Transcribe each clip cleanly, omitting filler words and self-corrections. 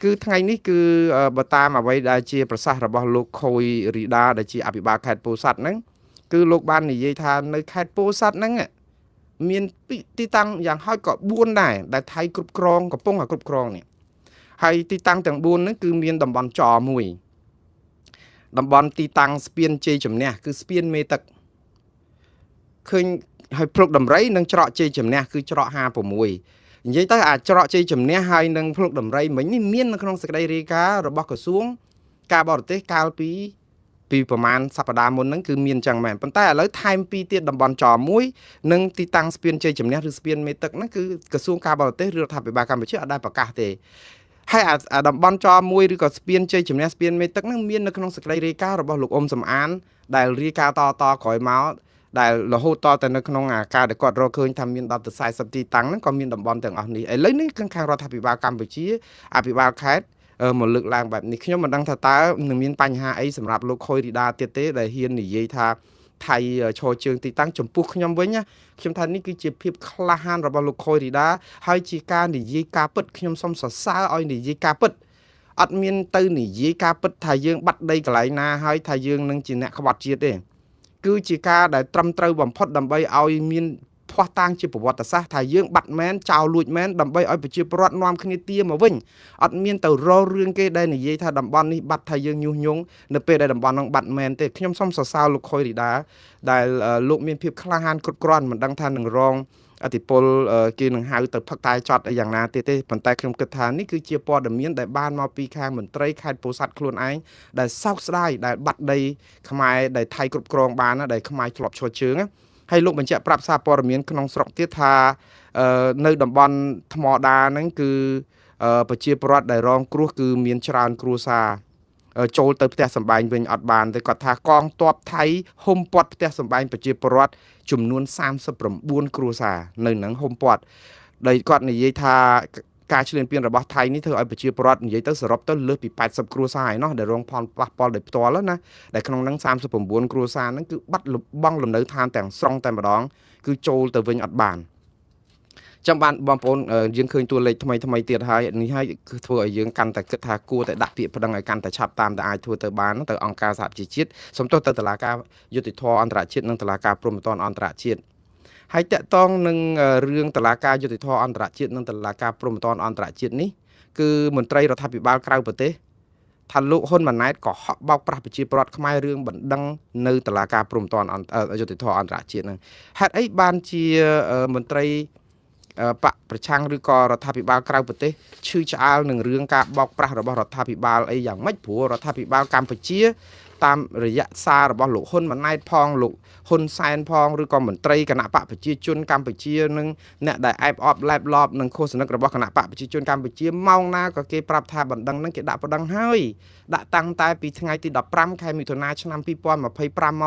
គឺថ្ងៃនេះគឺបើតាមអ្វីដែលជាប្រសាសន៍របស់លោកខូយរីដាដែលជាអភិបាលខេត្តពោធិ៍សាត់ហ្នឹងគឺលោកបាននិយាយថានៅខេត្តពោធិ៍សាត់ហ្នឹងមានទីតាំងយ៉ាងហោចក៏4ដែរដែលថៃគ្រប់គ្រងកំពុងតែគ្រប់គ្រងនេះហើយទីតាំងទាំង4ហ្នឹងគឺមានតំបន់ចមួយតំបន់ទីតាំងស្ពានជ័យជំនះគឺស្ពានមេទឹកឃើញហើយភ្លុកដំរីនិងច្រកជ័យជំនះគឺច្រក56និយាយទៅអាចច្រកជ័យជំនះហើយនឹងភ្លុកដំរីមិញនេះមាននៅក្នុងសេចក្តីរាយការណ៍របស់ក្រសួងការបរទេសកាលពីប្រហែលសប្តាហ៍មុនហ្នឹងគឺមានចឹងមែនប៉ុន្តែឥឡូវថែមពីរទៀតតំបន់ចមួយនិងទីតាំងស្ពានជ័យជំនះឬស្ពានមេទឹកហ្នឹងគឺក្រសួងការបរទេសឬរដ្ឋាភិបាលកម្ពុជាអត់ដែលប្រកាសទេហើយអាតំបន់ចមួយឬក៏ស្ពានជ័យជំនះស្ពានមេទឹកហ្នឹងមាននៅក្នុងសេចក្តីរាយការណ៍របស់លោកអ៊ុំសំអានដែលរាយការណ៍តតក្រោយមកដែលរហូតតទៅនៅក្នុងអាការដែលគាត់រកឃើញថាមានដល់ទៅ40ទីតាំងហ្នឹងក៏មានតំបន់ទាំងអស់នេះឥឡូវនេះគឺខាងរដ្ឋាភិបាលកម្ពុជាអភិបាលខេត្តមកលើកឡើងបែបនេះខ្ញុំមិនដឹងថាតើនឹងមានបញ្ហាអីសម្រាប់លោកខុយរីដាទៀតទេដែលហ៊ាននិយាយថាថៃឈរជើងទីតាំងចំពោះខ្ញុំវិញណាខ្ញុំថានេះគឺជាភាពក្លាហានរបស់លោកខុយរីដាហើយជាការនិយាយការពិតខ្ញុំសូមសរសើរឲ្យនិយាយការពិតអត់មានទៅនិយាយការពិតថាយើងបាត់ដីកន្លែងណាហើយថាយើងនឹងជាអ្នកក្បត់ជាតិទេគឺជាការដែលត្រឹមត្រូវបំផុតដើម្បីឲ្យមានភ័ស្តុតាងជាប្រវត្តិសាស្ត្រថាយើងបាត់មែនចោលលួចមែនដើម្បីឲ្យប្រជាពលរដ្ឋនាំគ្នាទាមកវិញអត់មានទៅរករឿងគេដែលនិយាយថាតំបន់នេះបាត់ថាយើងញុះញង់នៅពេលដែលតំបន់នោះបាត់មែនទេខ្ញុំសូមសរសើរលោកខុយរីដាដែលលោកមានភាពក្លាហានគ្រប់គ្រាន់មិនដឹងថានឹងរងអធិពលគេនឹងហៅទៅផឹកតែចត់អីយ៉ាងណាទៀតទេប៉ុន្តែខ្ញុំគិតថានេះគឺជាព័ត៌មានដែលបានមកពីខាងមន្ត្រីខេត្តពោធិ៍សាត់ខ្លួនឯងដែលសោកស្ដាយដែលបាត់ដីខ្មែរដែលថៃគ្រប់គ្រងបានណាដែលខ្មែរធ្លាប់ឈរជើងណាហើយលោកបញ្ជាក់ប្រាប់សារព័ត៌មានក្នុងស្រុកទៀតថានៅតំបន់ថ្មដាហ្នឹងគឺប្រជាពលរដ្ឋដែលរងគ្រោះគឺមានច្រើនគ្រួសារចូលទៅផ្ទះសម្បែងវិញអត់បានទេគាត់ថាកងទ័ពថៃហុំព័ទ្ធផ្ទះសម្បែងប្រជាពលរដ្ឋចំនួន39គ្រួសារនៅនឹងហុំព័ទ្ធដែលគាត់និយាយថាការឈ្លានពានរបស់ថៃនេះធ្វើឲ្យប្រជាពលរដ្ឋនិយាយទៅសរុបទៅលើសពី80គ្រួសារឯណោះដែលរងផលប៉ះពាល់ដោយផ្ទាល់ណាដែលក្នុងហ្នឹង39គ្រួសារហ្នឹងគឺបាត់បង់លំនៅឋានទាំងស្រុងតែម្ដងគឺចូលទៅវិញអត់បានចាំបានបងប្អូនយើងឃើញតួលេខថ្មីថ្មីទៀតហើយនេះហើយគឺធ្វើឲ្យយើងកាន់តែគិតថាគួរតែដាក់ពាក្យប្តឹងឲ្យកាន់តែឆាប់តាមតែអាចធ្វើទៅបានទៅអង្គការសហប្រជាជាតិសំទោសទៅតុលាការយុត្តិធម៌អន្តរជាតិនិងតុលាការព្រហ្មទណ្ឌអន្តរជាតិហើយតកតងនឹងរឿងតុលាការយុត្តិធម៌អន្តរជាតិនិងតុលាការព្រហ្មទណ្ឌអន្តរជាតិនេះគឺមន្ត្រីរដ្ឋាភិបាលក្រៅប្រទេសថាលោកហ៊ុនម៉ាណែតក៏ហក់បោកប្រាស់ប្រជាពលរដ្ឋខ្មែររឿងបណ្ដឹងនៅតុលាការព្រហ្មទណ្ឌយុត្តិធម៌អន្តរជាតិហ្នឹងហេតុអីបានជាមន្ត្រីបកប្រឆាំងឬក៏រដ្ឋាភិបាលក្រៅប្រទេសឈឺឆ្អាលនឹងរឿងការបោកប្រាស់របស់រដ្ឋាភិបាលអីយ៉ាងម៉េចព្រោះរដ្ឋាភិបាលកម្ពុជាតាមរយៈសាររបស់លោកហ៊ុនម៉ាណែតផងលោកហ៊ុនសែនផងឬក៏មន្ត្រីគណៈបកប្រជាជនកម្ពុជានិងអ្នកដែលអែបអបឡែបឡបនិងឃោសនិករបស់គណៈបកប្រជាជនកម្ពុជាម៉ោងណាក៏គេប្រាប់ថាបណ្ដឹងនឹងគេដាក់បណ្ដឹងហើយដាក់តាំងតែពីថ្ងៃទី15ខែមិថុនាឆ្នាំ2025ម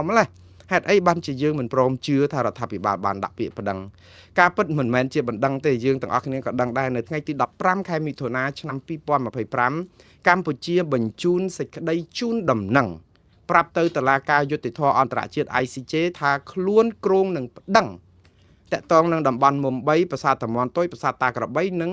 កម្លេះហេតុអីបានជាយើងមិនព្រមជឿថារដ្ឋាភិបាលបានដាក់ពាក្យប្តឹងការពិតមិនមែនជាបណ្ដឹងទេយើងទាំងអស់គ្នាក៏ដឹងដែរនៅថ្ងៃទី15ខែមិថុនាឆ្នាំ2025កម្ពុជាបញ្ជូនសេចក្តីជូនដំណឹងប្រាប់ទៅតុលាការយុត្តិធម៌អន្តរជាតិ ICJ ថាខ្លួនគ្រោងនឹងប្តឹងតាក់ទងនឹងតំបន់មុំ3ប្រាសាទតាមាន់តុយប្រាសាទតាក្របីនិង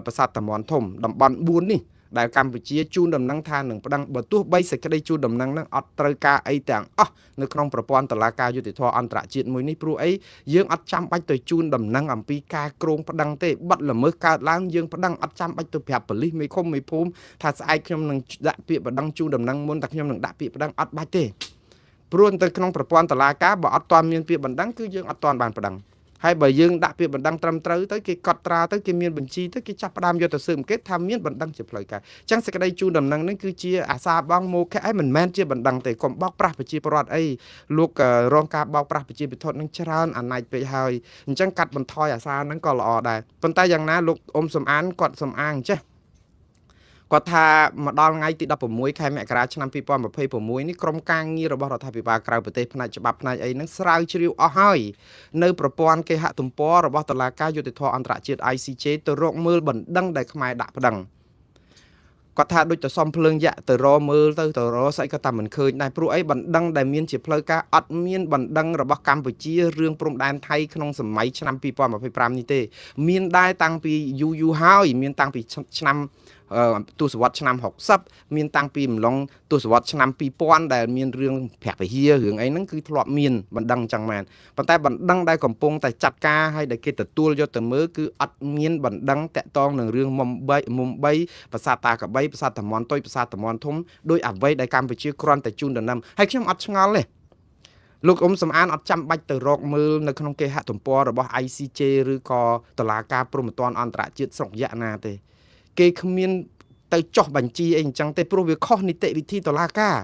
ប្រាសាទតាមាន់ធំតំបន់4នេះដែលកម្ពុជាជូនដំណឹងថានឹងប្តឹងបើទោះបីសេចក្តីជូនដំណឹងនឹងអត់ត្រូវការអីទាំងអស់នៅក្នុងប្រព័ន្ធតុលាការយុត្តិធម៌អន្តរជាតិមួយនេះព្រោះអីយើងអត់ចាំបាច់ទៅជូនដំណឹងអំពីការគ្រោងប្តឹងទេបាត់ល្មើសកើតឡើងយើងប្តឹងអត់ចាំបាច់ទៅប្រាប់ប៉ូលីសមេឃុំមេភូមិថាស្អែកខ្ញុំនឹងដាក់ពាក្យប្តឹងជូនដំណឹងមុនតែខ្ញុំនឹងដាក់ពាក្យប្តឹងអត់បាច់ទេព្រោះទៅក្នុងប្រព័ន្ធតុលាការបើអត់ទាន់មានពាក្យបណ្ដឹងគឺយើងអត់ទាន់បានប្តឹងហើយបើយើងដាក់ពាក្យបណ្ដឹងត្រឹមត្រូវទៅគេកត់ត្រាទៅគេមានបញ្ជីទៅគេចាប់ផ្ដើមយកទៅស៊ើបអង្កេតថាមានបណ្ដឹងជាផ្លូវការអញ្ចឹងសេចក្តីជូនដំណឹងនេះគឺជាអាសាបងមោខៈឯមិនមែនជាបណ្ដឹងទេកុំបោកប្រាស់ប្រជាពលរដ្ឋអីលោករងការបោកប្រាស់ប្រជាពិធនឹងច្រើនអាណាចពេកហើយអញ្ចឹងកាត់បន្ថយអាសាហ្នឹងក៏ល្អដែរប៉ុន្តែយ៉ាងណាលោកអ៊ុំសំអានគាត់សំអាងចេះគាត់ថាមកដល់ថ្ងៃទី16ខែមករាឆ្នាំ2026នេះក្រុមការងាររបស់រដ្ឋាភិបាលក្រៅប្រទេសផ្នែកច្បាប់ផ្នែកអីហ្នឹងស្រាវជ្រាវអស់ហើយនៅប្រព័ន្ធគេហទំព័ររបស់តុលាការយុត្តិធម៌អន្តរជាតិ ICJ ទៅរកមើលបណ្ដឹងដែលខ្មែរដាក់ប្តឹងគាត់ថាដូចទៅសំភ្លើងយៈទៅរកមើលទៅទៅរកស្អីក៏តាមមិនឃើញដែរព្រោះអីបណ្ដឹងដែលមានជាផ្លូវការអត់មានបណ្ដឹងរបស់កម្ពុជារឿងព្រំដែនថៃក្នុងសម័យឆ្នាំ2025នេះទេមានដែរតាំងពីយូរយូរហើយមានតាំងពីឆ្នាំ ទសវត្សរ៍ឆ្នាំ60មានតាំងពីអំឡុងទសវត្សរ៍ឆ្នាំ2000ដែលមានរឿងប្រាក់ពហិរឿងអីហ្នឹងគឺធ្លាប់មានបណ្ដឹងចឹងមែនប៉ុន្តែបណ្ដឹងដែលកំពុងតែចាត់ការហើយដែលគេទទួលយកទៅមើលគឺអត់មានបណ្ដឹងតាក់ទងនឹងរឿងមុំ3មុំ3ប្រាសាទតាកបីប្រាសាទតំន់តុយប្រាសាទតំន់ធំដោយអ្វីដែលកម្ពុជាគ្រាន់តែជូនដំណឹងហើយខ្ញុំអត់ឆ្ងល់ទេលោកអ៊ុំសំអានអត់ចាំបាច់ទៅរកមើលនៅក្នុងគេហទំព័ររបស់ ICJ ឬក៏តុលាការព្រហ្មទណ្ឌអន្តរជាតិស្រុកយៈណាទេគេគ្មានទៅចោះបញ្ជីអីអញ្ចឹងទេព្រោះវាខុសនីតិវិធីតុលាការ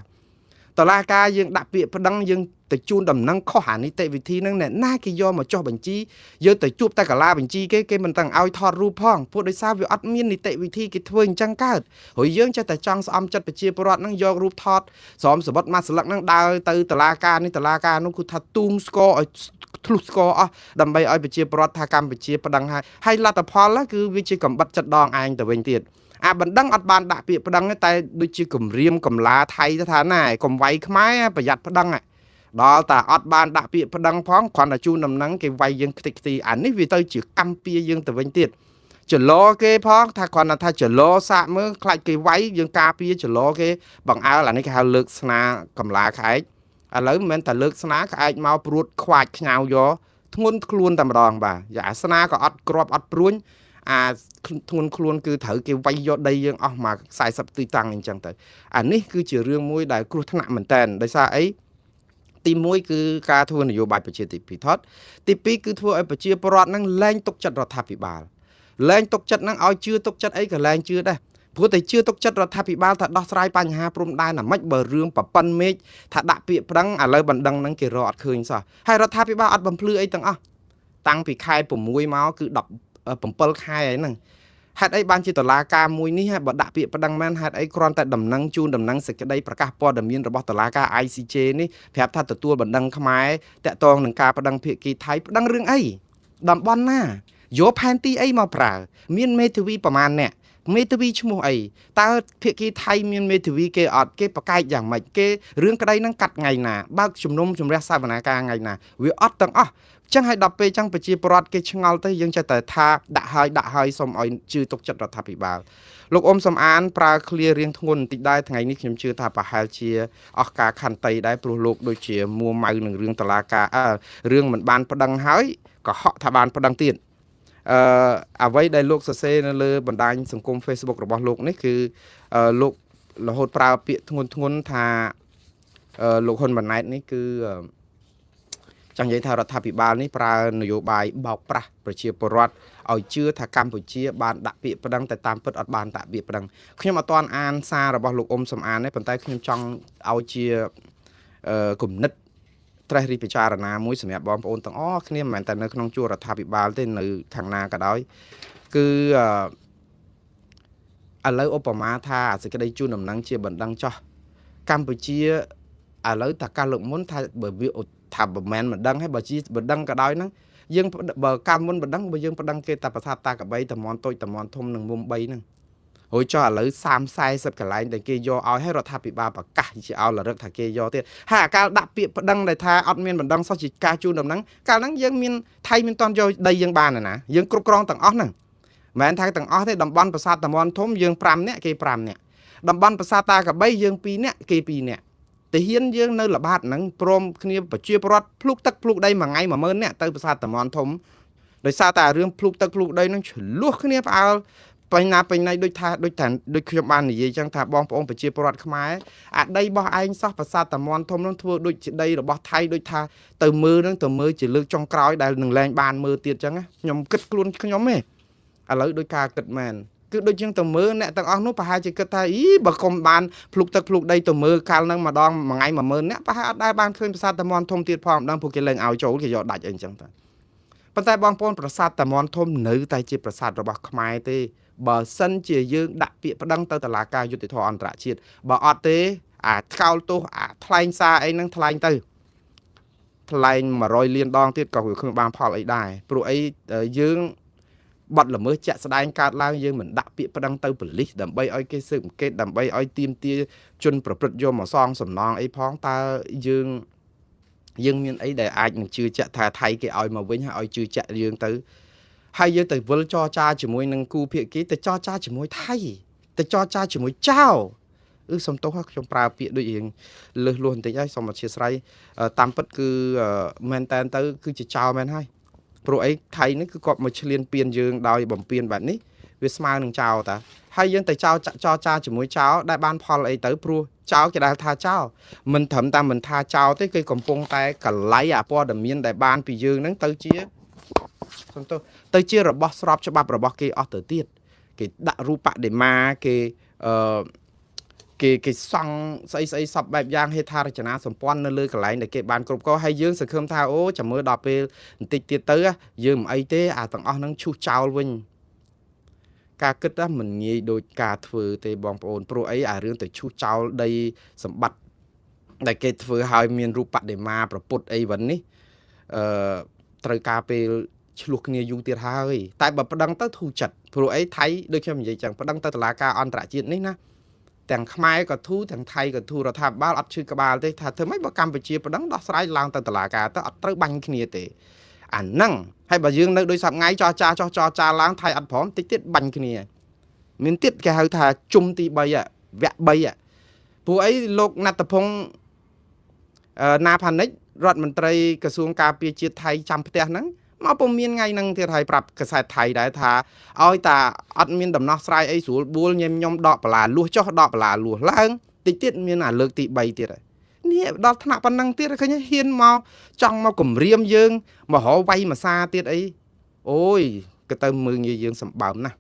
តុលាការយើងដាក់ពាក្យប្តឹងយើងទៅជូនដំណឹងខុសអានីតិវិធីហ្នឹងអ្នកណាគេយកមកចោះបញ្ជីយើងទៅជួបតែកាឡាបញ្ជីគេគេមិនតាំងឲ្យថតរូបផងព្រោះដោយសារវាអត់មាននីតិវិធីគេធ្វើអញ្ចឹងកើតហើយយើងចេះតែចង់ស្អំចិត្តប្រជាពលរដ្ឋហ្នឹងយករូបថតស្រោមសបុតមួយស្លឹកហ្នឹងដើរទៅតុលាការនេះតុលាការនោះគឺថាទូងស្គរឲ្យធ្លុះស្គរអស់ដើម្បីឲ្យប្រជាពលរដ្ឋថាកម្ពុជាប្តឹងហើយហើយលទ្ធផលគឺវាជាកំបិតចិត្តដងឯងទៅវិញទៀតអាបណ្ដឹងអត់បានដាក់ពាក្យប្តឹងទេតែដូចជាគម្រាមកំឡាថៃទៅថាណាកុំវាយខ្មែរប្រយ័ត្នប្តឹងដល់តែអត់បានដាក់ពាក្យប្តឹងផងគ្រាន់តែជូនដំណឹងគេវាយយើងខ្ទេចខ្ទីអានេះវាទៅជាកម្មពៀយើងទៅវិញទៀតចលោគេផងថាគ្រាន់តែថាចលោសាកមើលខ្លាចគេវាយយើងការពារចលោគេបង្អើលអានេះគេហៅលើកស្នាកំឡាក្អែកឥឡូវមិនមែនតែលើកស្នាក្អែកមកព្រួតខ្វាចខ្ញៅយកធ្ងន់ខ្លួនតែម្ដងបាទយ៉ាអាស្នាក៏អត់ក្របអត់ព្រួញអាធ្ងន់ខ្លួនគឺត្រូវគេវាយយកដីយើងអស់មក40ទីតាំងអញ្ចឹងទៅអានេះគឺជារឿងមួយដែលគ្រោះថ្នាក់មែនតើដោយសារអីទី1គឺការធ្វើនយោបាយប្រជាធិបតេយ្យទី2គឺធ្វើឲ្យប្រជាពលរដ្ឋនឹងលែងទុកចិត្តរដ្ឋាភិបាលលែងទុកចិត្តនឹងឲ្យជឿទុកចិត្តអីក៏លែងជឿដែរព្រោះតែជឿទុកចិត្តរដ្ឋាភិបាលថាដោះស្រាយបញ្ហាព្រំដែនអាម៉េចបើរឿងប្រប៉ិនមេឃថាដាក់ពាក្យប្តឹងឥឡូវបណ្ដឹងនឹងគេរកអត់ឃើញសោះហើយរដ្ឋាភិបាលអត់បំភ្លឺអីទាំងអស់តាំងពីខែ6មកគឺ17ខែហើយហ្នឹងហេតុអីបានជាតឡាការមួយនេះបើដាក់ពាក្យប្តឹងមែនហេតុអីគ្រាន់តែដំណឹងជូនដំណឹងសេចក្តីប្រកាសព័ត៌មានរបស់តឡាការ ICJ នេះប្រាប់ថាទទួលបណ្ដឹងខ្មែរតាក់ទងនឹងការប្តឹងភាគីថៃប្តឹងរឿងអីតំបន់ណាយកផែនទីអីមកប្រើមានមេធាវីប្រមាណអ្នកមេធាវីឈ្មោះអីតើភាគីថៃមានមេធាវីគេអត់គេប្រកែកយ៉ាងម៉េចគេរឿងក្តីហ្នឹងកាត់ថ្ងៃណាបើកជំនុំជម្រះសវនាការថ្ងៃណាវាអត់ទាំងអស់ចឹងហើយដល់ពេលចឹងប្រជាពលរដ្ឋគេឆ្ងល់ទៅយើងចេះតែថាដាក់ហើយដាក់ហើយសូមឲ្យជឿទុកចិត្តរដ្ឋាភិបាលលោកអ៊ុំសំអានប្រើឃ្លារៀងធ្ងន់បន្តិចដែរថ្ងៃនេះខ្ញុំជឿថាប្រហែលជាអស់ការខន្តីដែរព្រោះលោកដូចជាមួម៉ៅនឹងរឿងតឡាការរឿងមិនបានប្តឹងហើយក៏ហក់ថាបានប្តឹងទៀតអ្វីដែលលោកសរសេរនៅលើបណ្ដាញសង្គម Facebook របស់លោកនេះគឺលោករហូតប្រើពាក្យធ្ងន់ធ្ងន់ថាលោកហ៊ុនម៉ាណែតនេះគឺចង់និយាយថារដ្ឋាភិបាលនេះប្រើនយោបាយបោកប្រាស់ប្រជាពលរដ្ឋឲ្យជឿថាកម្ពុជាបានដាក់ពាក្យប្តឹងតែតាមពិតអត់បានដាក់ពាក្យប្តឹងខ្ញុំអត់ទាន់អានសាររបស់លោកអ៊ុំសំអានទេប៉ុន្តែខ្ញុំចង់ឲ្យជាគំនិតត្រេះរិះពិចារណាមួយសម្រាប់បងប្អូនទាំងអស់គ្នាមិនមែនតែនៅក្នុងជួររដ្ឋាភិបាលទេនៅខាងណាក៏ដោយគឺឥឡូវឧបមាថាសេចក្តីជូនដំណឹងជាបណ្ដឹងចោះកម្ពុជាឥឡូវតាកាលលើកមុនថាបើវាថាមិនមែនមិនដឹងហើយបើជាបណ្ដឹងក៏ដោយហ្នឹងយើងបើកាលមុនបណ្ដឹងបើយើងប្តឹងគេតែប្រាសាទតាកបីតំន់តូចតំន់ធំនិងមុំ3ហ្នឹងរួចចុះឥឡូវ30 40កន្លែងដែលគេយកឲ្យឲ្យរដ្ឋាភិបាលប្រកាសជាឲ្យលរឹកថាគេយកទៀតហើយអាកាលដាក់ពាក្យប្តឹងដែលថាអត់មានបណ្ដឹងសោះជាការជូនដំណឹងកាលហ្នឹងយើងមានថៃមានតន់យកដីយើងបានណាយើងគ្រប់គ្រងទាំងអស់ហ្នឹងមិនមែនថាទាំងអស់ទេតំបន់ប្រាសាទតំន់ធំយើង5នាក់គេ5នាក់តំបន់ប្រាសាទតាកបីយើង2នាក់គេ2នាក់ទាហានយើងនៅល្បាតហ្នឹងព្រមគ្នាប្រជាពលរដ្ឋភ្លុកទឹកភ្លុកដីមួយថ្ងៃ10000នាក់ទៅប្រាសាទតំន់ធំដោយសារតែរឿងភ្លុកទឹកភ្លុកដីហ្នឹងឆ្លោះគ្នាផ្អើលពេញណាពេញណីដូចថាដូចថាដូចខ្ញុំបាននិយាយចឹងថាបងប្អូនប្រជាពលរដ្ឋខ្មែរអាដីរបស់ឯងសោះប្រាសាទតាមន់ធំហ្នឹងធ្វើដូចជាដីរបស់ថៃដូចថាទៅមើលហ្នឹងទៅមើលជាលើកចុងក្រោយដែលនឹងលែងបានមើលទៀតចឹងខ្ញុំគិតខ្លួនខ្ញុំទេឥឡូវដោយការគិតមែនគឺដូចជាងទៅមើលអ្នកទាំងអស់នោះប្រហែលជាគិតថាអីបើកុំបានភ្លុកទឹកភ្លុកដីទៅមើលកាលហ្នឹងម្ដងមួយថ្ងៃ10000នាក់ប្រហែលអត់ដែលបានឃើញប្រាសាទតាមន់ធំទៀតផងម្ដងពួកគេលែងឲ្យចូលគេយកដាច់អីចឹងទៅប៉ុន្តែបងប្អូនប្រាសាទតាមន់ធំនៅតែជាប្រាសាទរបស់ខ្មែរទេបើសិនជាយើងដាក់ពាក្យប្តឹងទៅតុលាការយុត្តិធម៌អន្តរជាតិបើអត់ទេអាថ្កោលទោសអាថ្លែងសារអីហ្នឹងថ្លែងទៅថ្លែង100លានដងទៀតក៏វាគ្មានបានផលអីដែរព្រោះអីយើងបាត់ល្មើសជាក់ស្ដែងកើតឡើងយើងមិនដាក់ពាក្យប្តឹងទៅប៉ូលីសដើម្បីឲ្យគេស៊ើបអង្កេតដើម្បីឲ្យទាមទារជនប្រព្រឹត្តយកមកសងសំណងអីផងតើយើងមានអីដែលអាចនឹងជឿជាក់ថាថៃគេឲ្យមកវិញហើយឲ្យជឿជាក់យើងទៅហើយយើងទៅវិលចរចាជាមួយនឹងគូភាគីទៅចរចាជាមួយថៃ ទៅចរចាជាមួយចៅអឺសំទោសខ្ញុំប្រើពាក្យដូចរៀងលើសលួសបន្តិចហើយសូមអធិស្ឋានតាមពិតគឺមែនតែនទៅគឺជាចៅមែនហើយព្រោះអីថៃនេះគឺគាត់មកឈ្លានពានយើងដោយបំពានបែបនេះវាស្មើនឹងចៅតាហើយយើងទៅចោលចរចាជាមួយចៅដែលបានផលអីទៅព្រោះចៅគេដែលថាចៅមិនត្រឹមតែមិនថាចៅទេគេកំពុងតែកលៃអាព័ត៌មានដែលបានពីយើងហ្នឹងទៅជាសំទោសទៅជារបស់ស្របច្បាប់របស់គេអស់ទៅទៀតគេដាក់រូបបដិមាគេអឺគេគេសង់ស្អីស្អីសពបែបយ៉ាងហេដ្ឋារចនាសម្ព័ន្ធនៅលើកន្លែងដែលគេបានគ្រប់គ្រងហើយយើងសង្ឃឹមថាអូចាំមើលដល់ពេលបន្តិចទៀតទៅយើងមិនអីទេអាទាំងអស់ហ្នឹងឈូសចោលវិញការគិតណាមិនងាយដូចការធ្វើទេបងប្អូនព្រោះអីអារឿងទៅឈូសចោលដីសម្បត្តិដែលគេធ្វើឲ្យមានរូបបដិមាប្រពុតអីវិញនេះអឺត្រូវការពេលឆ្លោះគ្នាយូរទៀតហើយតែបើប្តឹងទៅធូរចិត្តព្រោះអីថៃដូចខ្ញុំនិយាយចឹងប្តឹងទៅតុលាការអន្តរជាតិនេះណាទាំងខ្មែរក៏ធូរទាំងថៃក៏ធូររដ្ឋាភិបាលអត់ឈឺក្បាលទេថាធ្វើម៉េចបើកម្ពុជាប្តឹងដោះស្រាយឡើងទៅតុលាការទៅអត់ត្រូវបាញ់គ្នាទេអាហ្នឹងហើយបើយើងនៅដូចសប្ងៃចរចាចោះចរចាឡើងថៃអត់ព្រមតិចទៀតបាញ់គ្នាមានទៀតគេហៅថាជុំទី3វគ្គ3ព្រោះអីលោកណត្តភងណាផានិចរដ្ឋមន្ត្រីក្រសួងការពារជាតិថៃចាំផ្ទះហ្នឹងមកពុំមានថ្ងៃហ្នឹងទៀតហើយប្រាប់កាសែតថៃដែរថាឲ្យតាអត់មានដំណោះស្រាយអីស្រួលបួលញែមញុំដកបន្លាលួសចុះដកបន្លាលួសឡើងតិចទៀតមានអាលើកទី3ទៀតហើយនេះដល់ថ្នាក់ប៉ុណ្ណឹងទៀតឃើញហ៊ានមកចង់មកគម្រាមយើងមករកវាយមួយសាទៀតអីអូយក៏ទៅមើងងាយយើងសម្បើមណាស់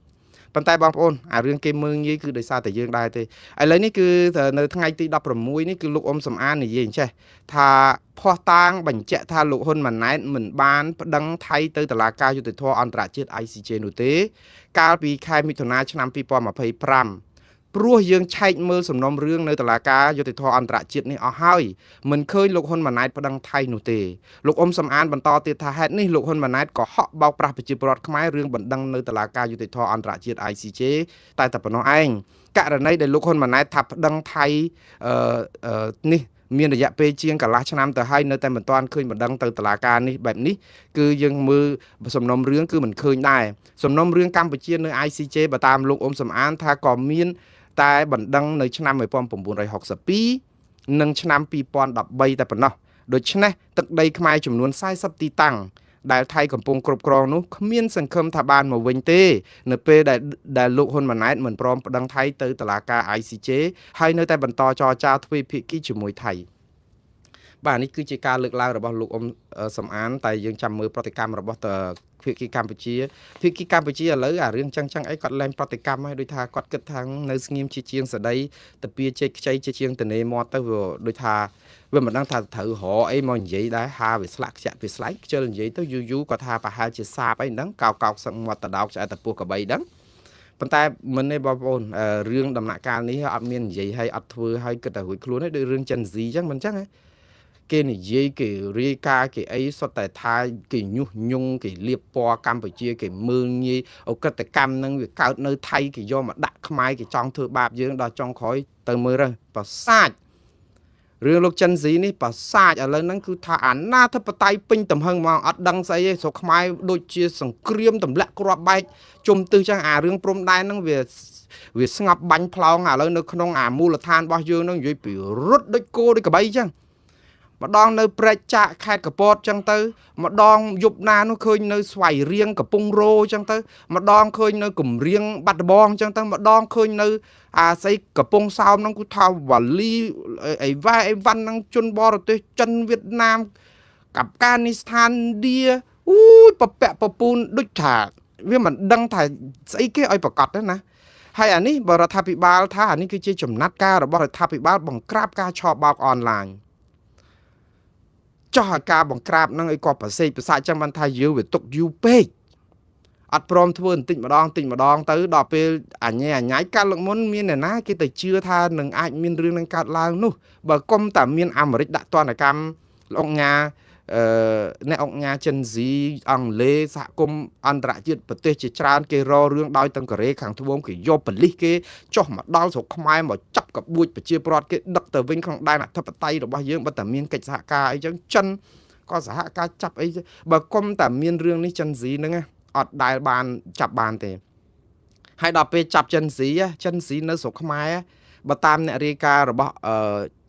ប៉ុន្តែបងប្អូនអារឿងគេមើងងាយគឺដោយសារតែយើងដែរទេឥឡូវនេះគឺនៅថ្ងៃទី16នេះគឺលោកអ៊ុំសំអាននិយាយអញ្ចេះថាភ័ស្តុតាងបញ្ជាក់ថាលោកហ៊ុនម៉ាណែតមិនបានប្តឹងថៃទៅតុលាការយុត្តិធម៌អន្តរជាតិ ICJ នោះទេកាលពីខែមិថុនាឆ្នាំ2025ព្រោះយើងឆែកមើលសំណុំរឿងនៅតុលាការយុត្តិធម៌អន្តរជាតិនេះអស់ហើយមិនឃើញលោកហ៊ុនម៉ាណែតប្តឹងថៃនោះទេលោកអ៊ុំសំអានបន្តទៀតថាហេតុនេះលោកហ៊ុនម៉ាណែតក៏ហក់បោកប្រាស់ប្រជាពលរដ្ឋខ្មែររឿងបណ្ដឹងនៅតុលាការយុត្តិធម៌អន្តរជាតិ ICJ តែតែប៉ុណ្ណោះឯងករណីដែលលោកហ៊ុនម៉ាណែតថាប្តឹងថៃនេះមានរយៈពេលជាងកន្លះឆ្នាំទៅហើយនៅតែមិនទាន់ឃើញបណ្ដឹងទៅតុលាការនេះបែបនេះគឺយើងមើលសំណុំរឿងគឺមិនឃើញដែរសំណុំរឿងកម្ពុជានៅ ICJ បើតាមលោកអ៊ុំសំអានថាក៏មានតែបណ្ដឹងនៅឆ្នាំ1962និងឆ្នាំ2013តែប៉ុណ្ណោះដូច្នេះទឹកដីខ្មែរចំនួន40ទីតាំងដែលថៃកំពុងគ្រប់គ្រងនោះគ្មានសង្ឃឹមថាបានមកវិញទេនៅពេលដែលលោកហ៊ុនម៉ាណែតមិនព្រមប្តឹងថៃទៅតុលាការ ICJ ហើយនៅតែបន្តចរចាទ្វេភាគីជាមួយថៃបាទនេះគឺជាការលើកឡើងរបស់លោកអ៊ុំសំអានតែយើងចាំមើលប្រតិកម្មរបស់ភាគីកម្ពុជាភាគីកម្ពុជាឥឡូវអារឿងចឹងចឹងអីគាត់លែងប្រតិកម្មហើយដូចថាគាត់គិតថានៅស្ងៀមជាជាងសដីតាពៀជែកខ្ចីជាជាងតនេមាត់ទៅវាដូចថាវាមិនដឹងថាត្រូវរកអីមកនិយាយដែរហាវាស្លាក់ខ្ជាក់វាស្លែកខ្ជិលនិយាយទៅយូរយូរគាត់ថាប្រហែលជាសាបអីហ្នឹងកោកកោកសឹកមាត់តដោកឆ្អែតតពោះកបីហ្នឹងប៉ុន្តែមិនទេបងប្អូនរឿងដំណាក់កាលនេះអត់មាននិយាយឲ្យអត់ធ្វើឲ្យគិតតែរួចខ្លួនទេដូចរឿង Gen Z ចឹងមិនចឹងហ៎គេនិយាយគេរាយការណ៍គេអីសុទ្ធតែថាគេញុះញង់គេលៀបពណ៌កម្ពុជាគេមើលងាយអក្រិតកម្មនឹងវាកើតនៅថៃគេយកមកដាក់ខ្មែរគេចង់ធ្វើបាបយើងដល់ចុងក្រោយទៅមើលទៅប្រសាចរឿងលោកចិនស៊ីនេះប្រសាចឥឡូវហ្នឹងគឺថាអាណាធិបតេយ្យពេញទំហឹងហ្មងអត់ដឹងស្អីទេស្រុកខ្មែរដូចជាសង្គ្រាមទម្លាក់គ្រាប់បែកជុំទិសចឹងអារឿងព្រំដែនហ្នឹងវាស្ងប់បាញ់ផ្លោងឥឡូវនៅក្នុងអាមូលដ្ឋានរបស់យើងហ្នឹងនិយាយពីរត់ដូចគោដូចក្របីចឹងម្ដងនៅព្រែកចាក់ខេត្តកពតចឹងទៅម្ដងយប់ណានោះឃើញនៅស្វាយរៀងកំពង់រោចឹងទៅម្ដងឃើញនៅកំរៀងបាត់ដំបងចឹងទៅម្ដងឃើញនៅអាស្អីកំពង់សោមហ្នឹងគឺថាវ៉ាលីអីវ៉ែអីវ៉ាន់ហ្នឹងជនបរទេសចិនវៀតណាមអាហ្វហ្គានីស្ថានឥណ្ឌាអូយពពាក់ពពូនដូចថាវាមិនដឹងថាស្អីគេឲ្យប្រកាសទេណាហើយអានេះបរដ្ឋាភិបាលថាអានេះគឺជាចំណាត់ការរបស់រដ្ឋាភិបាលបង្ក្រាបការឆបោកអនឡាញចោះឲ្យការបង្ក្រាបហ្នឹងឲ្យគាត់ប្រសេកប្រសាចឹងបានថាយើងវាទុកយូរពេកអត់ព្រមធ្វើបន្តិចម្ដងបន្តិចម្ដងទៅដល់ពេលអញអញកាលលើកមុនមានអ្នកណាគេទៅជឿថានឹងអាចមានរឿងនឹងកើតឡើងនោះបើគុំតែមានអាមេរិកដាក់ទណ្ឌកម្មលោកញ៉ាអ្នកអង្គការចិនស៊ីអង់គ្លេសសហគមន៍អន្តរជាតិប្រទេសជាច្រើនគេរករឿងដោយទាំងកូរ៉េខាងត្បូងគេយកប៉ូលីសគេចុះមកដល់ស្រុកខ្មែរមកចាប់កបួចប្រជាពលរដ្ឋគេដឹកទៅវិញក្នុងដែនអធិបតេយ្យរបស់យើងបើតែមានកិច្ចសហការអីចឹងចិនក៏សហការចាប់អីបើគុំតែមានរឿងនេះចិនស៊ីហ្នឹងអត់ដែលបានចាប់បានទេ ហើយដល់ពេលចាប់ចិនស៊ីចិនស៊ីនៅស្រុកខ្មែរបើតាមអ្នករាយការណ៍របស់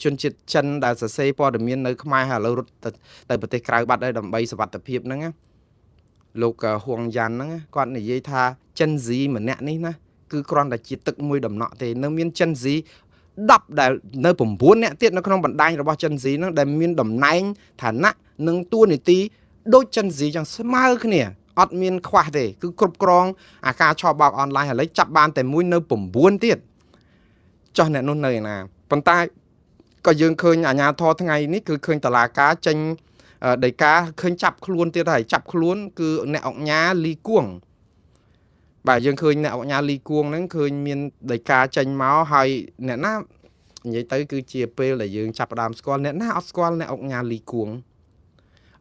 ជនជាតិចិនដែលសរសេរព័ត៌មាននៅខ្មែរហើយឥឡូវរត់ទៅប្រទេសក្រៅបាត់ហើយដើម្បីសុវត្ថិភាពហ្នឹងណាលោកហួងយ៉ាន់ហ្នឹងគាត់និយាយថាចិនស៊ីម្នាក់នេះណាគឺគ្រាន់តែជាទឹកមួយដំណក់ទេនៅមានចិនស៊ី10ដែលនៅ9នាក់ទៀតនៅក្នុងបណ្ដាញរបស់ចិនស៊ីហ្នឹងដែលមានតំណែងឋានៈនិងតួនាទីដូចចិនស៊ីចឹងស្មើគ្នាអត់មានខ្វះទេគឺគ្រប់គ្រងអាការឆបោកអនឡាញឥឡូវចាប់បានតែមួយនៅ9ទៀតចោះអ្នកនោះនៅឯណាប៉ុន្តែក៏យើងឃើញអាញាធរថ្ងៃនេះគឺឃើញតឡាការចេញដីកាឃើញចាប់ខ្លួនទៀតហើយចាប់ខ្លួនគឺអ្នកអង្គញាលីគួងបាទយើងឃើញអ្នកអង្គញាលីគួងហ្នឹងឃើញមានដីកាចេញមកហើយអ្នកណានិយាយទៅគឺជាពេលដែលយើងចាប់ផ្ដើមស្គាល់អ្នកណាអត់ស្គាល់អ្នកអង្គញាលីគួង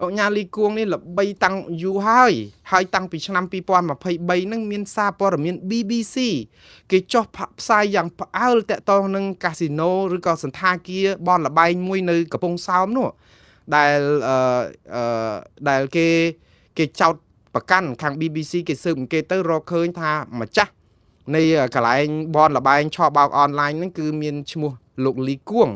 អង្គញាលីគួងនេះល្បីតាំងយូរហើយហើយតាំងពីឆ្នាំ2023ហ្នឹងមានសារព័ត៌មាន BBC គេចុះផ្សាយយ៉ាងផ្អើលតាក់ទងនឹងកាស៊ីណូឬក៏សន្តាគារបនលបែងមួយនៅកំពង់សោមនោះដែលអឺដែលគេចោតប្រកាន់ខាង BBC គេស៊ើបអង្កេតទៅរកឃើញថាម្ចាស់នៃកន្លែងបនលបែងឆបោកអនឡាញហ្នឹងគឺមានឈ្មោះលោកលីគួង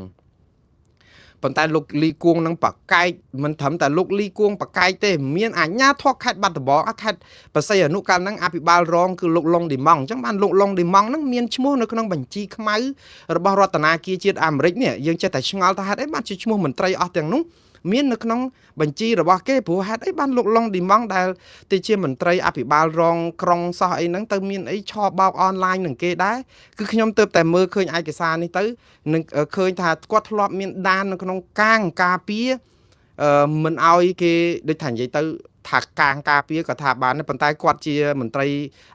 ប៉ុន្តែលោកលីគួងនឹងប្រកែកមិនត្រឹមតែលោកលីគួងប្រកែកទេមានអាជ្ញាធរខេត្តបាត់ដំបងខេត្តបរសៃអនុកាលហ្នឹងអភិបាលរងគឺលោកឡុងឌីម៉ង់អញ្ចឹងបានលោកឡុងឌីម៉ង់ហ្នឹងមានឈ្មោះនៅក្នុងបញ្ជីខ្មៅរបស់រដ្ឋាភិបាលជាតិអាមេរិកនេះយើងចេះតែឆ្ងល់ថាហេតុអីបានជាឈ្មោះមន្ត្រីអស់ទាំងនោះមាននៅក្នុងបញ្ជីរបស់គេព្រោះហេតុអីបានលោកឡុងឌីម៉ង់ដែលទៅជាមន្ត្រីអភិបាលរងក្រុងសោះអីហ្នឹងទៅមានអីឆបោកអនឡាញនឹងគេដែរគឺខ្ញុំទើបតែមើលឃើញឯកសារនេះទៅនឹងឃើញថាគាត់ធ្លាប់មានដាននៅក្នុងកាងការពារមិនអោយគេដូចថានិយាយទៅថាកាងការពារក៏ថាបានដែរប៉ុន្តែគាត់ជាមន្ត្រី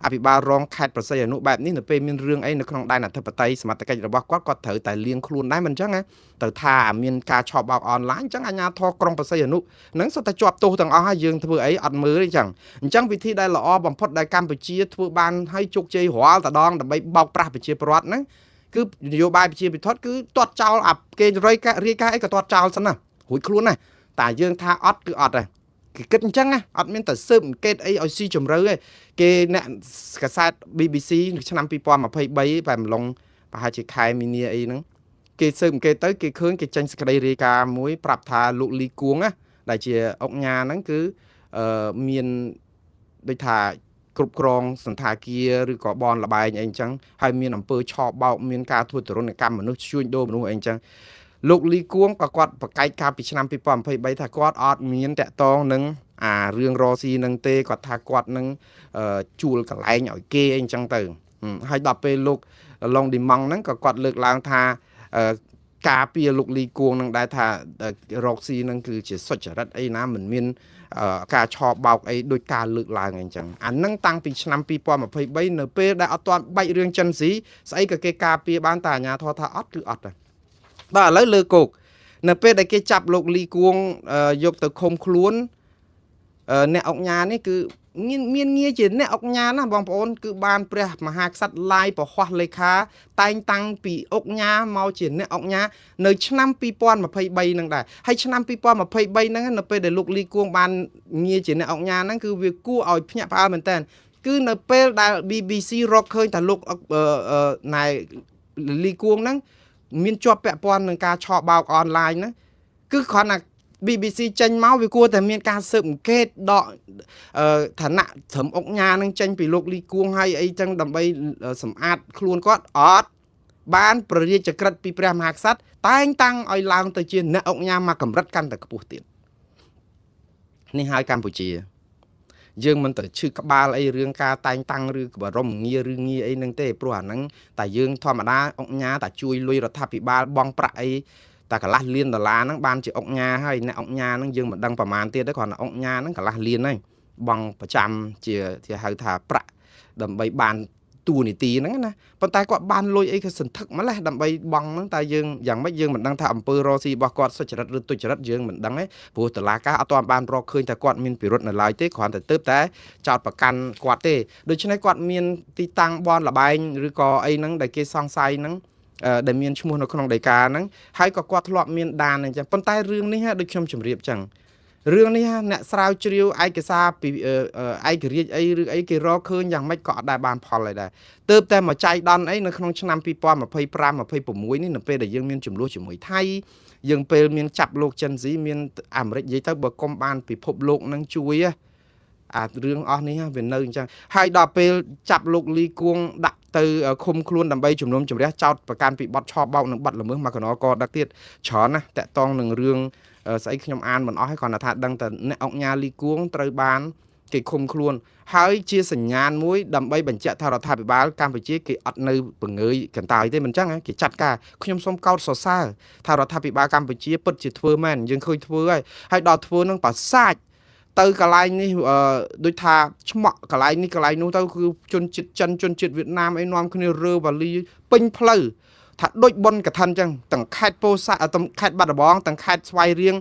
អភិបាលរងខេត្តប្រស័យអនុបែបនេះនៅពេលមានរឿងអីនៅក្នុងដែនអធិបតេយ្យសមត្ថកិច្ចរបស់គាត់គាត់ត្រូវតែលៀងខ្លួនដែរមិនអញ្ចឹងណាទៅថាមានការឆបោកអនឡាញអញ្ចឹងអាជ្ញាធរក្រុងប្រស័យអនុហ្នឹងសុទ្ធតែជាប់ទោសទាំងអស់ហើយយើងធ្វើអីអត់មើលទេអញ្ចឹងអញ្ចឹងវិធីដែលល្អបំផុតដែលកម្ពុជាធ្វើបានឲ្យជោគជ័យរាល់តដងដើម្បីបោកប្រាស់ប្រជាពលរដ្ឋហ្នឹងគឺនយោបាយប្រជាពិធគឺទាត់ចោលអាគេរាយការរាយការអីក៏ទាត់ចោលសិនណារួចខ្លួនណាតែយើងថាអត់គឺអត់ដែរគេគិតអញ្ចឹងណាអត់មានតែស៊ើបអង្កេតអីឲ្យស៊ីជម្រៅទេគេអ្នកកាសែត BBC នៅឆ្នាំ2023បែបម្លងប្រហែលជាខែមីនាអីហ្នឹងគេស៊ើបអង្កេតទៅគេឃើញគេចេញសេចក្តីរាយការណ៍មួយប្រាប់ថាលោកលីគួងណាដែលជាអុកញ៉ាហ្នឹងគឺអឺមានដូចថាគ្រប់គ្រងសន្តាគារឬក៏បនលបែងអីអញ្ចឹងហើយមានអំពើឆបោកមានការធ្វើទរណកម្មមនុស្សជួញដូរមនុស្សអីអញ្ចឹងលោកលីគួងក៏គាត់ប្រកែកកាលពីឆ្នាំ2023ថាគាត់អត់មានតាក់ទងនឹងអារឿងរស៊ីនឹងទេគាត់ថាគាត់នឹងជួលកន្លែងឲ្យគេអីអញ្ចឹងទៅហើយដល់ពេលលោកឡុងឌីម៉ង់ហ្នឹងក៏គាត់លើកឡើងថាការពារលោកលីគួងនឹងដែរថារកស៊ីនឹងគឺជាសុចរិតអីណាមិនមានការឆបោកអីដោយការលើកឡើងអីចឹងអានឹងតាំងពីឆ្នាំ2023នៅពេលដែលអត់ទាន់បែករឿងចិនស៊ីស្អីក៏គេការពារបានតែអាញាធរថាអត់គឺអត់ដែរបាទឥឡូវលើគោកនៅពេលដែលគេចាប់លោកលីគួងយកទៅឃុំខ្លួនអ្នកអុកញ៉ានេះគឺមានងារជាអ្នកអុកញ៉ាណាបងប្អូនគឺបានព្រះមហាក្សត្រឡាយប្រហោះលេខាតែងតាំងពីអុកញ៉ាមកជាអ្នកអុកញ៉ានៅឆ្នាំ2023ហ្នឹងដែរហើយឆ្នាំ2023ហ្នឹងនៅពេលដែលលោកលីគួងបានងារជាអ្នកអុកញ៉ាហ្នឹងគឺវាគួរឲ្យភ្ញាក់ផ្អើលមែនតើគឺនៅពេលដែល BBC រកឃើញថាលោកណែលីគួងហ្នឹងមានជាប់ពាក់ព័ន្ធនឹងការឆបោកអនឡាញហ្នឹងគឺគ្រាន់តែ BBC ចេញមកវាគួរតែមានការស៊ើបអង្កេតដកឋានៈត្រឹមអុកញ៉ានឹងចេញពីលោកលីគួងហើយអីចឹងដើម្បីសម្អាតខ្លួនគាត់អត់បានព្រះរាជក្រឹត្យពីព្រះមហាក្សត្រតែងតាំងឲ្យឡើងទៅជាអ្នកអុកញ៉ាមកកម្រិតកាន់តែខ្ពស់ទៀតនេះហើយកម្ពុជាយើងមិនទៅឈឺក្បាលអីរឿងការតែងតាំងឬបរមងារឬងារអីហ្នឹងទេព្រោះអាហ្នឹងតែយើងធម្មតាអុកញ៉ាតែជួយលុយរដ្ឋាភិបាលបង់ប្រាក់អីតែកន្លះលានដុល្លារហ្នឹងបានជាអុកញ៉ាហើយអ្នកអុកញ៉ាហ្នឹងយើងមិនដឹងប្រមាណទៀតទេគ្រាន់តែអុកញ៉ាហ្នឹងកន្លះលានហើយបង់ប្រចាំជាហៅថាប្រាក់ដើម្បីបានតួនាទីហ្នឹងណាប៉ុន្តែគាត់បានលុយអីក៏សន្ធឹកម្លេះដើម្បីបង់ហ្នឹងតែយើងយ៉ាងម៉េចយើងមិនដឹងថាអំពើរកស៊ីរបស់គាត់សុចរិតឬទុច្ចរិតយើងមិនដឹងទេព្រោះតុលាការអត់ទាន់បានរកឃើញថាគាត់មានពិរុទ្ធនៅឡើយទេគ្រាន់តែទើបតែចោទប្រកាន់គាត់ទេដូច្នេះគាត់មានទីតាំងបនលបែងឬក៏អីហ្នឹងដែលគេសង្ស័យហ្នឹងដែលមានឈ្មោះនៅក្នុងដីកាហ្នឹងហើយក៏គាត់ធ្លាប់មានដានអញ្ចឹងប៉ុន្តែរឿងនេះដូចខ្ញុំជម្រាបអញ្ចឹង រឿងនេះអ្នកស្រាវជ្រាវឯកសារពីឯករាជ្យអីឬអីគេរកឃើញយ៉ាងម៉េចក៏អត់ដែលបានផលអីដែរទើបតែមកចៃដន្យអីនៅក្នុងឆ្នាំ2025 26នេះនៅពេលដែលយើងមានចំនួនជាមួយថៃយើងពេលមានចាប់លោកចិនស៊ីមានអាមេរិកនិយាយទៅបើកុំបានពិភពលោកនឹងជួយអារឿងអស់នេះវានៅអញ្ចឹងហើយដល់ពេលចាប់លោកលីគួងដាក់ទៅឃុំខ្លួនដើម្បីជំនុំជម្រះចោតប្រកាន់ពីបទឆបោកនិងបទល្មើសមកកណកដឹកទៀតច្រើនណាស់តកតងនឹងរឿងស្អីខ្ញុំអានមិនអស់ហើយគ្រាន់តែថាដឹងតែអ្នកអង្គញាលីគួងត្រូវបានគេឃុំខ្លួនហើយជាសញ្ញាណមួយដើម្បីបញ្ជាក់ថារដ្ឋាភិបាលកម្ពុជាគេអត់នៅពងើយកន្តើយទេមិនចឹងគេចាត់ការខ្ញុំសូមកោតសរសើរថារដ្ឋាភិបាលកម្ពុជាពិតជាធ្វើមែនយើងឃើញធ្វើហើយហើយដល់ធ្វើនឹងប្រសាចទៅកន្លែងនេះដូចថាឆ្មក់កន្លែងនេះកន្លែងនោះទៅគឺជនជាតិចិនជនជាតិវៀតណាមអីនាំគ្នារើវ៉ាលីពេញផ្លូវថាដូចប៉ុនកឋិនចឹងទាំងខេត្តពោធិ៍សាត់ទាំងខេត្តបាត់ដំបងទាំងខេត្តស្វាយរៀង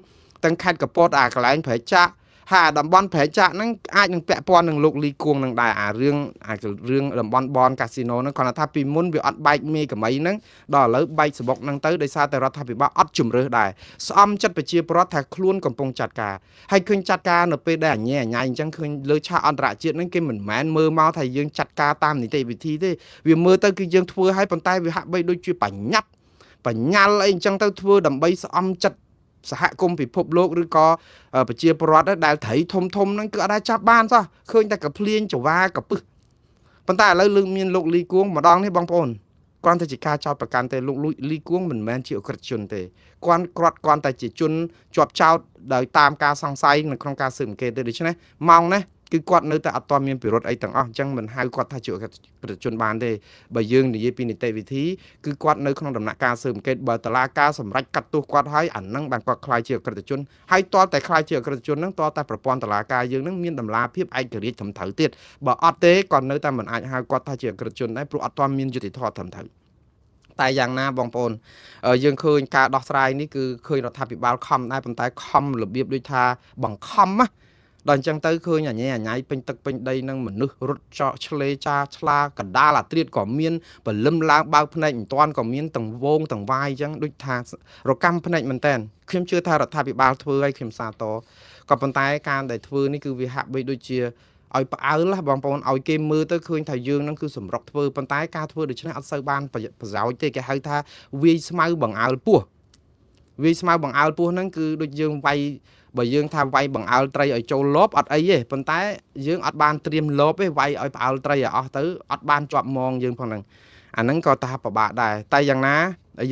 ទាំងខេត្តកពតអាកន្លែងព្រែកចាក់ហើយអាតំបន់ព្រែកចាក់ហ្នឹងអាចនឹងពាក់ព័ន្ធនឹងលោកលីគួងនឹងដែរអារឿងអារឿងតំបន់បនកាស៊ីណូហ្នឹងគ្រាន់តែថាពីមុនវាអត់បែកមេកមីហ្នឹងដល់ឥឡូវបែកសបុកហ្នឹងទៅដោយសារតែរដ្ឋាភិបាលអត់ជំរើសដែរស្អំចិត្តប្រជាពលរដ្ឋថាខ្លួនកំពុងចាត់ការហើយឃើញចាត់ការនៅពេលដែលអញអញអញ្ចឹងឃើញលើឆាកអន្តរជាតិហ្នឹងគេមិនមែនមើលមកថាយើងចាត់ការតាមនីតិវិធីទេវាមើលទៅគឺយើងធ្វើឲ្យប៉ុន្តែវាហាក់បីដូចជាបញ្ញត្តិបញ្ញាល់អីអញ្ចឹងទៅធ្វើដើម្បីស្អំចិត្តសហគមន៍ពិភពលោកឬក៏ប្រជាពលរដ្ឋដែលត្រីធំធំហ្នឹងគឺអត់ដែលចាប់បានសោះឃើញតែកភ្លៀងចវាកពឹសប៉ុន្តែឥឡូវលើកមានលោកលីគួងម្ដងនេះបងប្អូនគ្រាន់តែជាការចោទប្រកាន់ទេលោកលីគួងមិនមែនជាអក្រិតជនទេគាត់គ្រាន់តែជាជនជាប់ចោទដោយតាមការសង្ស័យនៅក្នុងការស៊ើបអង្កេតទេដូច្នេះម៉ោងនេះគឺគាត់នៅតែអត់ទាន់មានពិរុទ្ធអីទាំងអស់អញ្ចឹងមិនហៅគាត់ថាជាអក្រិតជនបានទេបើយើងនិយាយពីនីតិវិធីគឺគាត់នៅក្នុងដំណាក់កាលស៊ើបអង្កេតបើតុលាការសម្រេចកាត់ទោសគាត់ហើយអានឹងបានគាត់ក្លាយជាអក្រិតជនហើយទាល់តែក្លាយជាអក្រិតជនហ្នឹងទាល់តែប្រព័ន្ធតុលាការយើងហ្នឹងមានតម្លាភាពឯករាជ្យត្រឹមត្រូវទៀតបើអត់ទេក៏នៅតែមិនអាចហៅគាត់ថាជាអក្រិតជនដែរព្រោះអត់ទាន់មានយុត្តិធម៌ត្រឹមត្រូវតែយ៉ាងណាបងប្អូនយើងឃើញការដោះស្រាយនេះគឺឃើញរដ្ឋាភិបាលខំដែរប៉ុន្តែខំរបៀបដូចថាបង្ខំណាដល់អញ្ចឹងទៅឃើញអញអញពេញទឹកពេញដីនឹងមនុស្សរត់ចកឆ្លេចាឆ្លាកដាលអាត្រៀតក៏មានបលឹមឡើងបើកភ្នែកមិនតាន់ក៏មានទាំងវងទាំងវាយអញ្ចឹងដូចថារកម្មភ្នែកមែនតែនខ្ញុំជឿថារដ្ឋាភិបាលធ្វើឲ្យខ្ញុំសាទរក៏ប៉ុន្តែការដែលធ្វើនេះគឺវាហាក់បីដូចជាឲ្យផ្អើលបងប្អូនឲ្យគេមើលទៅឃើញថាយើងនឹងគឺសម្រុកធ្វើប៉ុន្តែការធ្វើដូច្នេះអត់សូវបានប្រយោជន៍ទេគេហៅថាវាយស្មៅបង្អើលពស់វាយស្មៅបង្អើលពស់ហ្នឹងគឺដូចយើងវាយបើយើងថាវាយបង្អើលត្រីឲ្យចូលលបអត់អីទេប៉ុន្តែយើងអត់បានត្រៀមលបទេវាយឲ្យផ្អើលត្រីឲ្យអស់ទៅអត់បានជាប់មងយើងផងហ្នឹងអាហ្នឹងក៏ថាពិបាកដែរតែយ៉ាងណា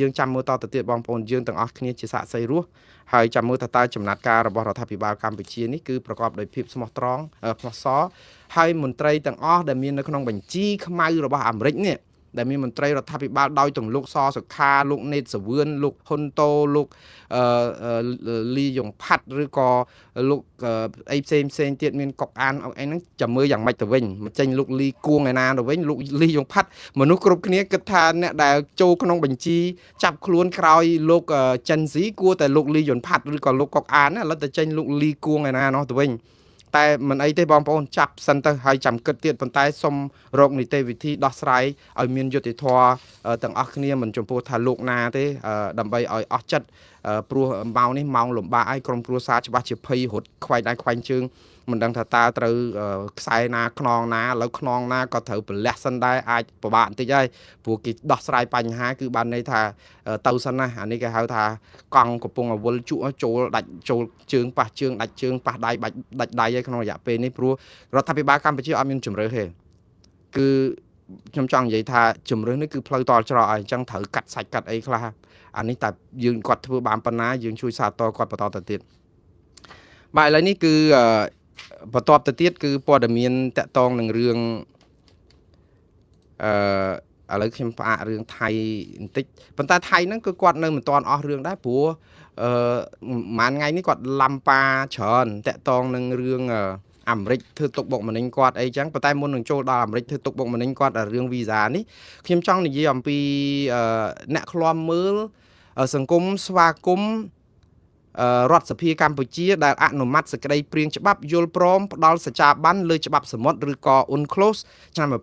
យើងចាំមើលតទៅទៀតបងប្អូនយើងទាំងអស់គ្នាជាសាក្សីរស់ហើយចាំមើលថាតើចំណាត់ការរបស់រដ្ឋាភិបាលកម្ពុជានេះគឺប្រកបដោយភាពស្មោះត្រង់ស្មោះសរហើយមន្ត្រីទាំងអស់ដែលមាននៅក្នុងបញ្ជីខ្មៅរបស់អាមេរិកនេះដែលមានមន្ត្រីរដ្ឋាភិបាលដោយទាំងលោកសសុខាលោកណេតសាវឿនលោកហ៊ុនតូលោកលីយ៉ុងផាត់ឬក៏លោកអីផ្សេងផ្សេងទៀតមានកុកអានអីហ្នឹងចាំមើលយ៉ាងម៉េចទៅវិញមកចេញលោកលីគួងឯណាទៅវិញលោកលីយ៉ុងផាត់មនុស្សគ្រប់គ្នាគិតថាអ្នកដែលចូលក្នុងបញ្ជីចាប់ខ្លួនក្រោយលោកចិនស៊ីគួរតែលោកលីយ៉ុនផាត់ឬក៏លោកកុកអានឥឡូវទៅចេញលោកលីគួងឯណានោះទៅវិញតែមិនអីទេបងប្អូនចាប់សិនទៅហើយចាំគិតទៀតប៉ុន្តែសុំរកនីតិវិធីដោះស្រាយឲ្យមានយុត្តិធម៌ទាំងអស់គ្នាមិនចំពោះថាលោកណាទេដើម្បីឲ្យអស់ចិត្តព្រោះម៉ោងនេះម៉ោងលំបាកហើយក្រុមគ្រួសារច្បាស់ជាភ័យរត់ខ្វែងដៃខ្វែងជើងមិនដឹងថាតើត្រូវខ្សែណាខ្នងណាឥឡូវខ្នងណាក៏ត្រូវប្រលះសិនដែរអាចពិបាកបន្តិចហើយព្រោះគេដោះស្រាយបញ្ហាគឺបានន័យថាទៅសិនណាអានេះគេហៅថាកង់កំពុងអវលជក់ចូលដាច់ចូលជើងប៉ះជើងដាច់ជើងប៉ះដៃបាច់ដាច់ដៃឯក្នុងរយៈពេលនេះព្រោះរដ្ឋាភិបាលកម្ពុជាអត់មានជំរឿទេគឺខ្ញុំចង់និយាយថាជំរឿនេះគឺផ្លូវតល់ច្រកហើយអញ្ចឹងត្រូវកាត់សាច់កាត់អីខ្លះអានេះតែយើងគាត់ធ្វើបានប៉ុណ្ណាយើងជួយសាទរគាត់បន្តទៅទៀតបាទឥឡូវនេះគឺបន្ទាប់ទៅទៀតគឺព័ត៌មានតកតងនឹងរឿងអឺឥឡូវខ្ញុំផ្អាករឿងថៃបន្តិចប៉ុន្តែថៃហ្នឹងគឺគាត់នៅមិនទាន់អស់រឿងដែរព្រោះអឺប្រហែលថ្ងៃនេះគាត់ឡាំប៉ាច្រើនតកតងនឹងរឿងអាមេរិកធ្វើទុកបុកម្នេញគាត់អីចឹងប៉ុន្តែមុននឹងចូលដល់អាមេរិកធ្វើទុកបុកម្នេញគាត់រឿងវីសានេះខ្ញុំចង់និយាយអំពីអ្នកឃ្លាំមើលសង្គមស្វាគមន៍រដ្ឋសភាកម្ពុជាដែលអនុម័តសេចក្តីព្រាងច្បាប់យល់ព្រមផ្ដល់សច្ចាប័នលើច្បាប់សមុទ្រឬក៏ UNCLOS ឆ្នាំ1982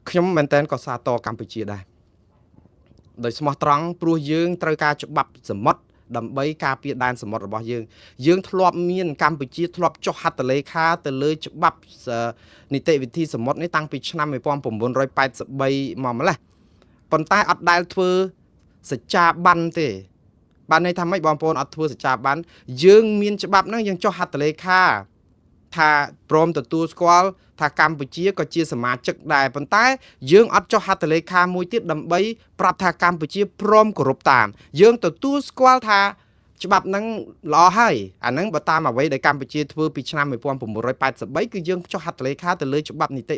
ខ្ញុំមែនតើក៏សាទរកម្ពុជាដែរដោយស្មោះត្រង់ព្រោះយើងត្រូវការច្បាប់សមុទ្រ ដើម្បីការពារដែនសមុទ្ររបស់យើងយើងធ្លាប់មានកម្ពុជាធ្លាប់ចុះហត្ថលេខាទៅលើច្បាប់នីតិវិធីសមុទ្រនេះតាំងពីឆ្នាំ1983មកម្លេះប៉ុន្តែអត់ដែលធ្វើសច្ចាប័នទេបានន័យថាម៉េចបងប្អូនអត់ធ្វើសច្ចាប័នយើងមានច្បាប់ហ្នឹងយើងចុះហត្ថលេខាថាព្រមទទួលស្គាល់ថាកម្ពុជាក៏ជាសមាជិកដែរប៉ុន្តែយើងអត់ចុះហត្ថលេខាមួយទៀតដើម្បីប្រាប់ថាកម្ពុជាព្រមគោរពតាមយើងទទួលស្គាល់ថាច្បាប់ហ្នឹងល្អហើយអាហ្នឹងបើតាមអ្វីដែលកម្ពុជាធ្វើពីឆ្នាំ1983គឺយើងចុះហត្ថលេខាទៅលើច្បាប់នីតិ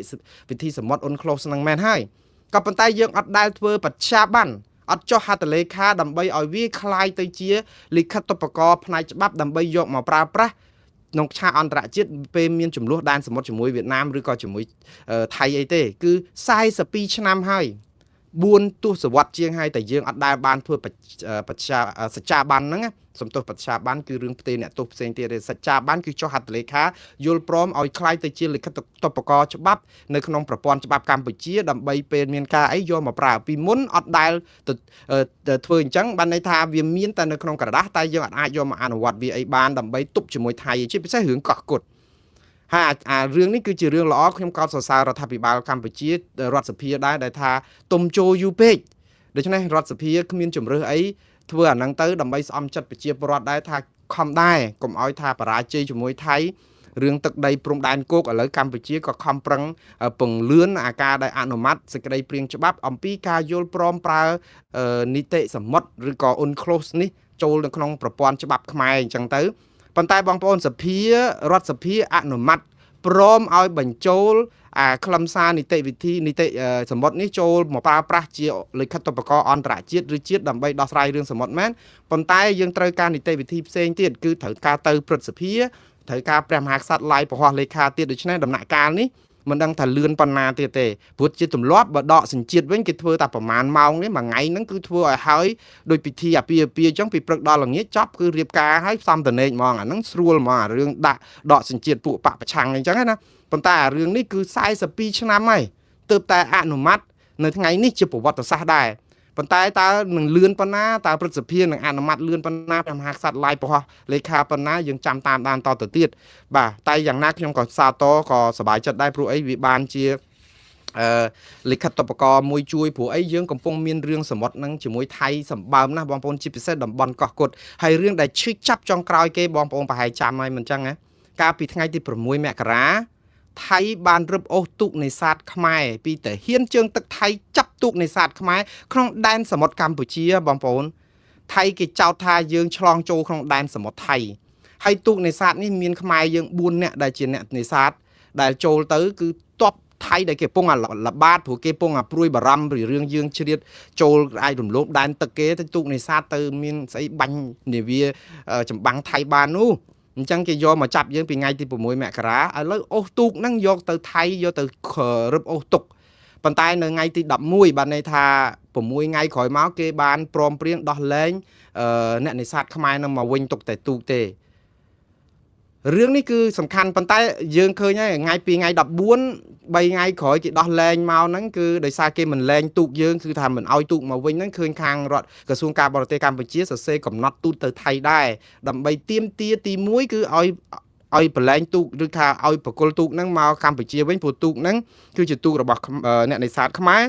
វិធីសមុទ្រ UNCLOS ហ្នឹងមែនហើយក៏ប៉ុន្តែយើងអត់ដែលធ្វើបច្ចាប័នអត់ចុះហត្ថលេខាដើម្បីឲ្យវាคล้ายទៅជាលិខិតុបករណ៍ផ្នែកច្បាប់ដើម្បីយកមកប្រើប្រាស់ក្នុងឆាកអន្តរជាតិពេលមានចំនួនដែនសមុទ្រជាមួយវៀតណាមឬក៏ជាមួយថៃអីទេគឺ42ឆ្នាំហើយ4ទសវត្សរ៍ជាងហើយតែយើងអត់ដែលបានធ្វើបច្ចាសច្ចាប័នហ្នឹងសំទោសបច្ចាប័នគឺរឿងផ្ទេអ្នកទោសផ្សេងទៀតទេសច្ចាប័នគឺចុះហត្ថលេខាយល់ព្រមឲ្យคล้ายទៅជាលិខិតតុបករណ៍ច្បាប់នៅក្នុងប្រព័ន្ធច្បាប់កម្ពុជាដើម្បីពេលមានការអីយកមកប្រើពីមុនអត់ដែលទៅធ្វើអញ្ចឹងបានន័យថាវាមានតែនៅក្នុងក្រដាសតែយើងអាចយកមកអនុវត្តវាអីបានដើម្បីទប់ជាមួយថៃជាពិសេសរឿងកោះគត់ហើយអារឿងនេះគឺជារឿងល្អខ្ញុំកោតសរសើររដ្ឋាភិបាលកម្ពុជារដ្ឋសភាដែរដែលថាទុំចូលយូរពេកដូច្នេះរដ្ឋសភាគ្មានជំរើសអីធ្វើអាហ្នឹងទៅដើម្បីស្អំចិត្តប្រជាពលរដ្ឋដែរថាខំដែរកុំឲ្យថាបរាជ័យជាមួយថៃរឿងទឹកដីព្រំដែនគោកឥឡូវកម្ពុជាក៏ខំប្រឹងពង្លឿនអាការដែលអនុម័តសេចក្តីព្រាងច្បាប់អំពីការយល់ព្រមប្រើនីតិសមុទ្រឬក៏ UNCLOS នេះចូលនៅក្នុងប្រព័ន្ធច្បាប់ខ្មែរអញ្ចឹងទៅប៉ុន្តែបងប្អូនសភារដ្ឋសភាអនុម័តព្រមឲ្យបញ្ចូលអាខ្លឹមសារនីតិវិធីនីតិសមុទ្រនេះចូលមកប្រើប្រាស់ជាលិខិតុបករណ៍អន្តរជាតិឬជាតិដើម្បីដោះស្រាយរឿងសមុទ្រមែនប៉ុន្តែយើងត្រូវការនីតិវិធីផ្សេងទៀតគឺត្រូវការទៅព្រឹទ្ធសភាត្រូវការព្រះមហាក្សត្រឡាយពហោះលេខាទៀតដូច្នេះដំណាក់កាលនេះមិនដឹងថាលឿនប៉ុណ្ណាទៀតទេព្រោះជាទម្លាប់បើដកសញ្ជាតិវិញគេធ្វើតែប្រហែលម៉ោងនេះមួយថ្ងៃហ្នឹងគឺធ្វើឲ្យហើយដោយពិធីអាពាហ៍ពិពាហ៍អញ្ចឹងពីព្រឹកដល់ល្ងាចចប់គឺរៀបការឲ្យផ្សំតនេកហ្មងអាហ្នឹងស្រួលហ្មងអារឿងដាក់ដកសញ្ជាតិពួកបពប្រឆាំងអញ្ចឹងណាប៉ុន្តែអារឿងនេះគឺ42ឆ្នាំហើយទើបតែអនុម័តនៅថ្ងៃនេះជាប្រវត្តិសាស្ត្រដែរប៉ុន្តែតើនឹងលឿនប៉ុណ្ណាតើព្រឹទ្ធសភានឹងអនុម័តលឿនប៉ុណ្ណាព្រះមហាក្សត្រឡាយពហោះលេខាប៉ុណ្ណាយើងចាំតាមដានតទៅទៀតបាទតែយ៉ាងណាខ្ញុំក៏សាទរក៏សប្បាយចិត្តដែរព្រោះអីវាបានជាអឺលិខិតតុបករណ៍មួយជួយព្រោះអីយើងកំពុងមានរឿងសមុទ្រនឹងជាមួយថៃសម្បើមណាស់បងប្អូនជាពិសេសតំបន់កោះគុតហើយរឿងដែលឈឺចាប់ចុងក្រោយគេបងប្អូនប្រហែលចាំហើយមិនចឹងណាកាលពីថ្ងៃទី6មករាថៃបានរឹបអូសទូកនេសាទខ្មែរពីតាហ៊ានជើងទឹកថៃចាប់ទូកនេសាទខ្មែរក្នុងដែនសមុទ្រកម្ពុជាបងប្អូនថៃគេចោទថាយើងឆ្លងចូលក្នុងដែនសមុទ្រថៃហើយទូកនេសាទនេះមានខ្មែរយើង4នាក់ដែលជាអ្នកនេសាទដែលចូលទៅគឺតបថៃដែលគេពងអាលបាតព្រោះគេពងអាព្រួយបារម្ភពីរឿងយើងជ្រៀតចូលអាចរំលោភដែនទឹកគេទៅទូកនេសាទទៅមានស្អីបាញ់នាវាចម្បាំងថៃបាននោះអញ្ចឹងគេយកមកចាប់យើងពីថ្ងៃទី6មករាឥឡូវអូសទូកហ្នឹងយកទៅថៃយកទៅរឹបអូសទុកប៉ុន្តែនៅថ្ងៃទី11បានន័យថា6ថ្ងៃក្រោយមកគេបានព្រមព្រៀងដោះលែងអ្នកនេសាទខ្មែរនឹងមកវិញទុកតែទូកទេរឿងនេះគឺសំខាន់ប៉ុន្តែយើងឃើញហើយថ្ងៃពីថ្ងៃ14 3ថ្ងៃក្រោយគេដោះលែងមកហ្នឹងគឺដោយសារគេមិនលែងទូកយើងគឺថាមិនអោយទូកមកវិញហ្នឹងឃើញខាងរដ្ឋក្រសួងការបរទេសកម្ពុជាសរសេរកំណត់ទូតទៅថៃដែរដើម្បីទាមទារទី1គឺឲ្យឲ្យប្រឡែងទូកឬថាឲ្យប្រគល់ទូកហ្នឹងមកកម្ពុជាវិញព្រោះទូកហ្នឹងគឺជាទូករបស់អ្នកនេសាទខ្មែរ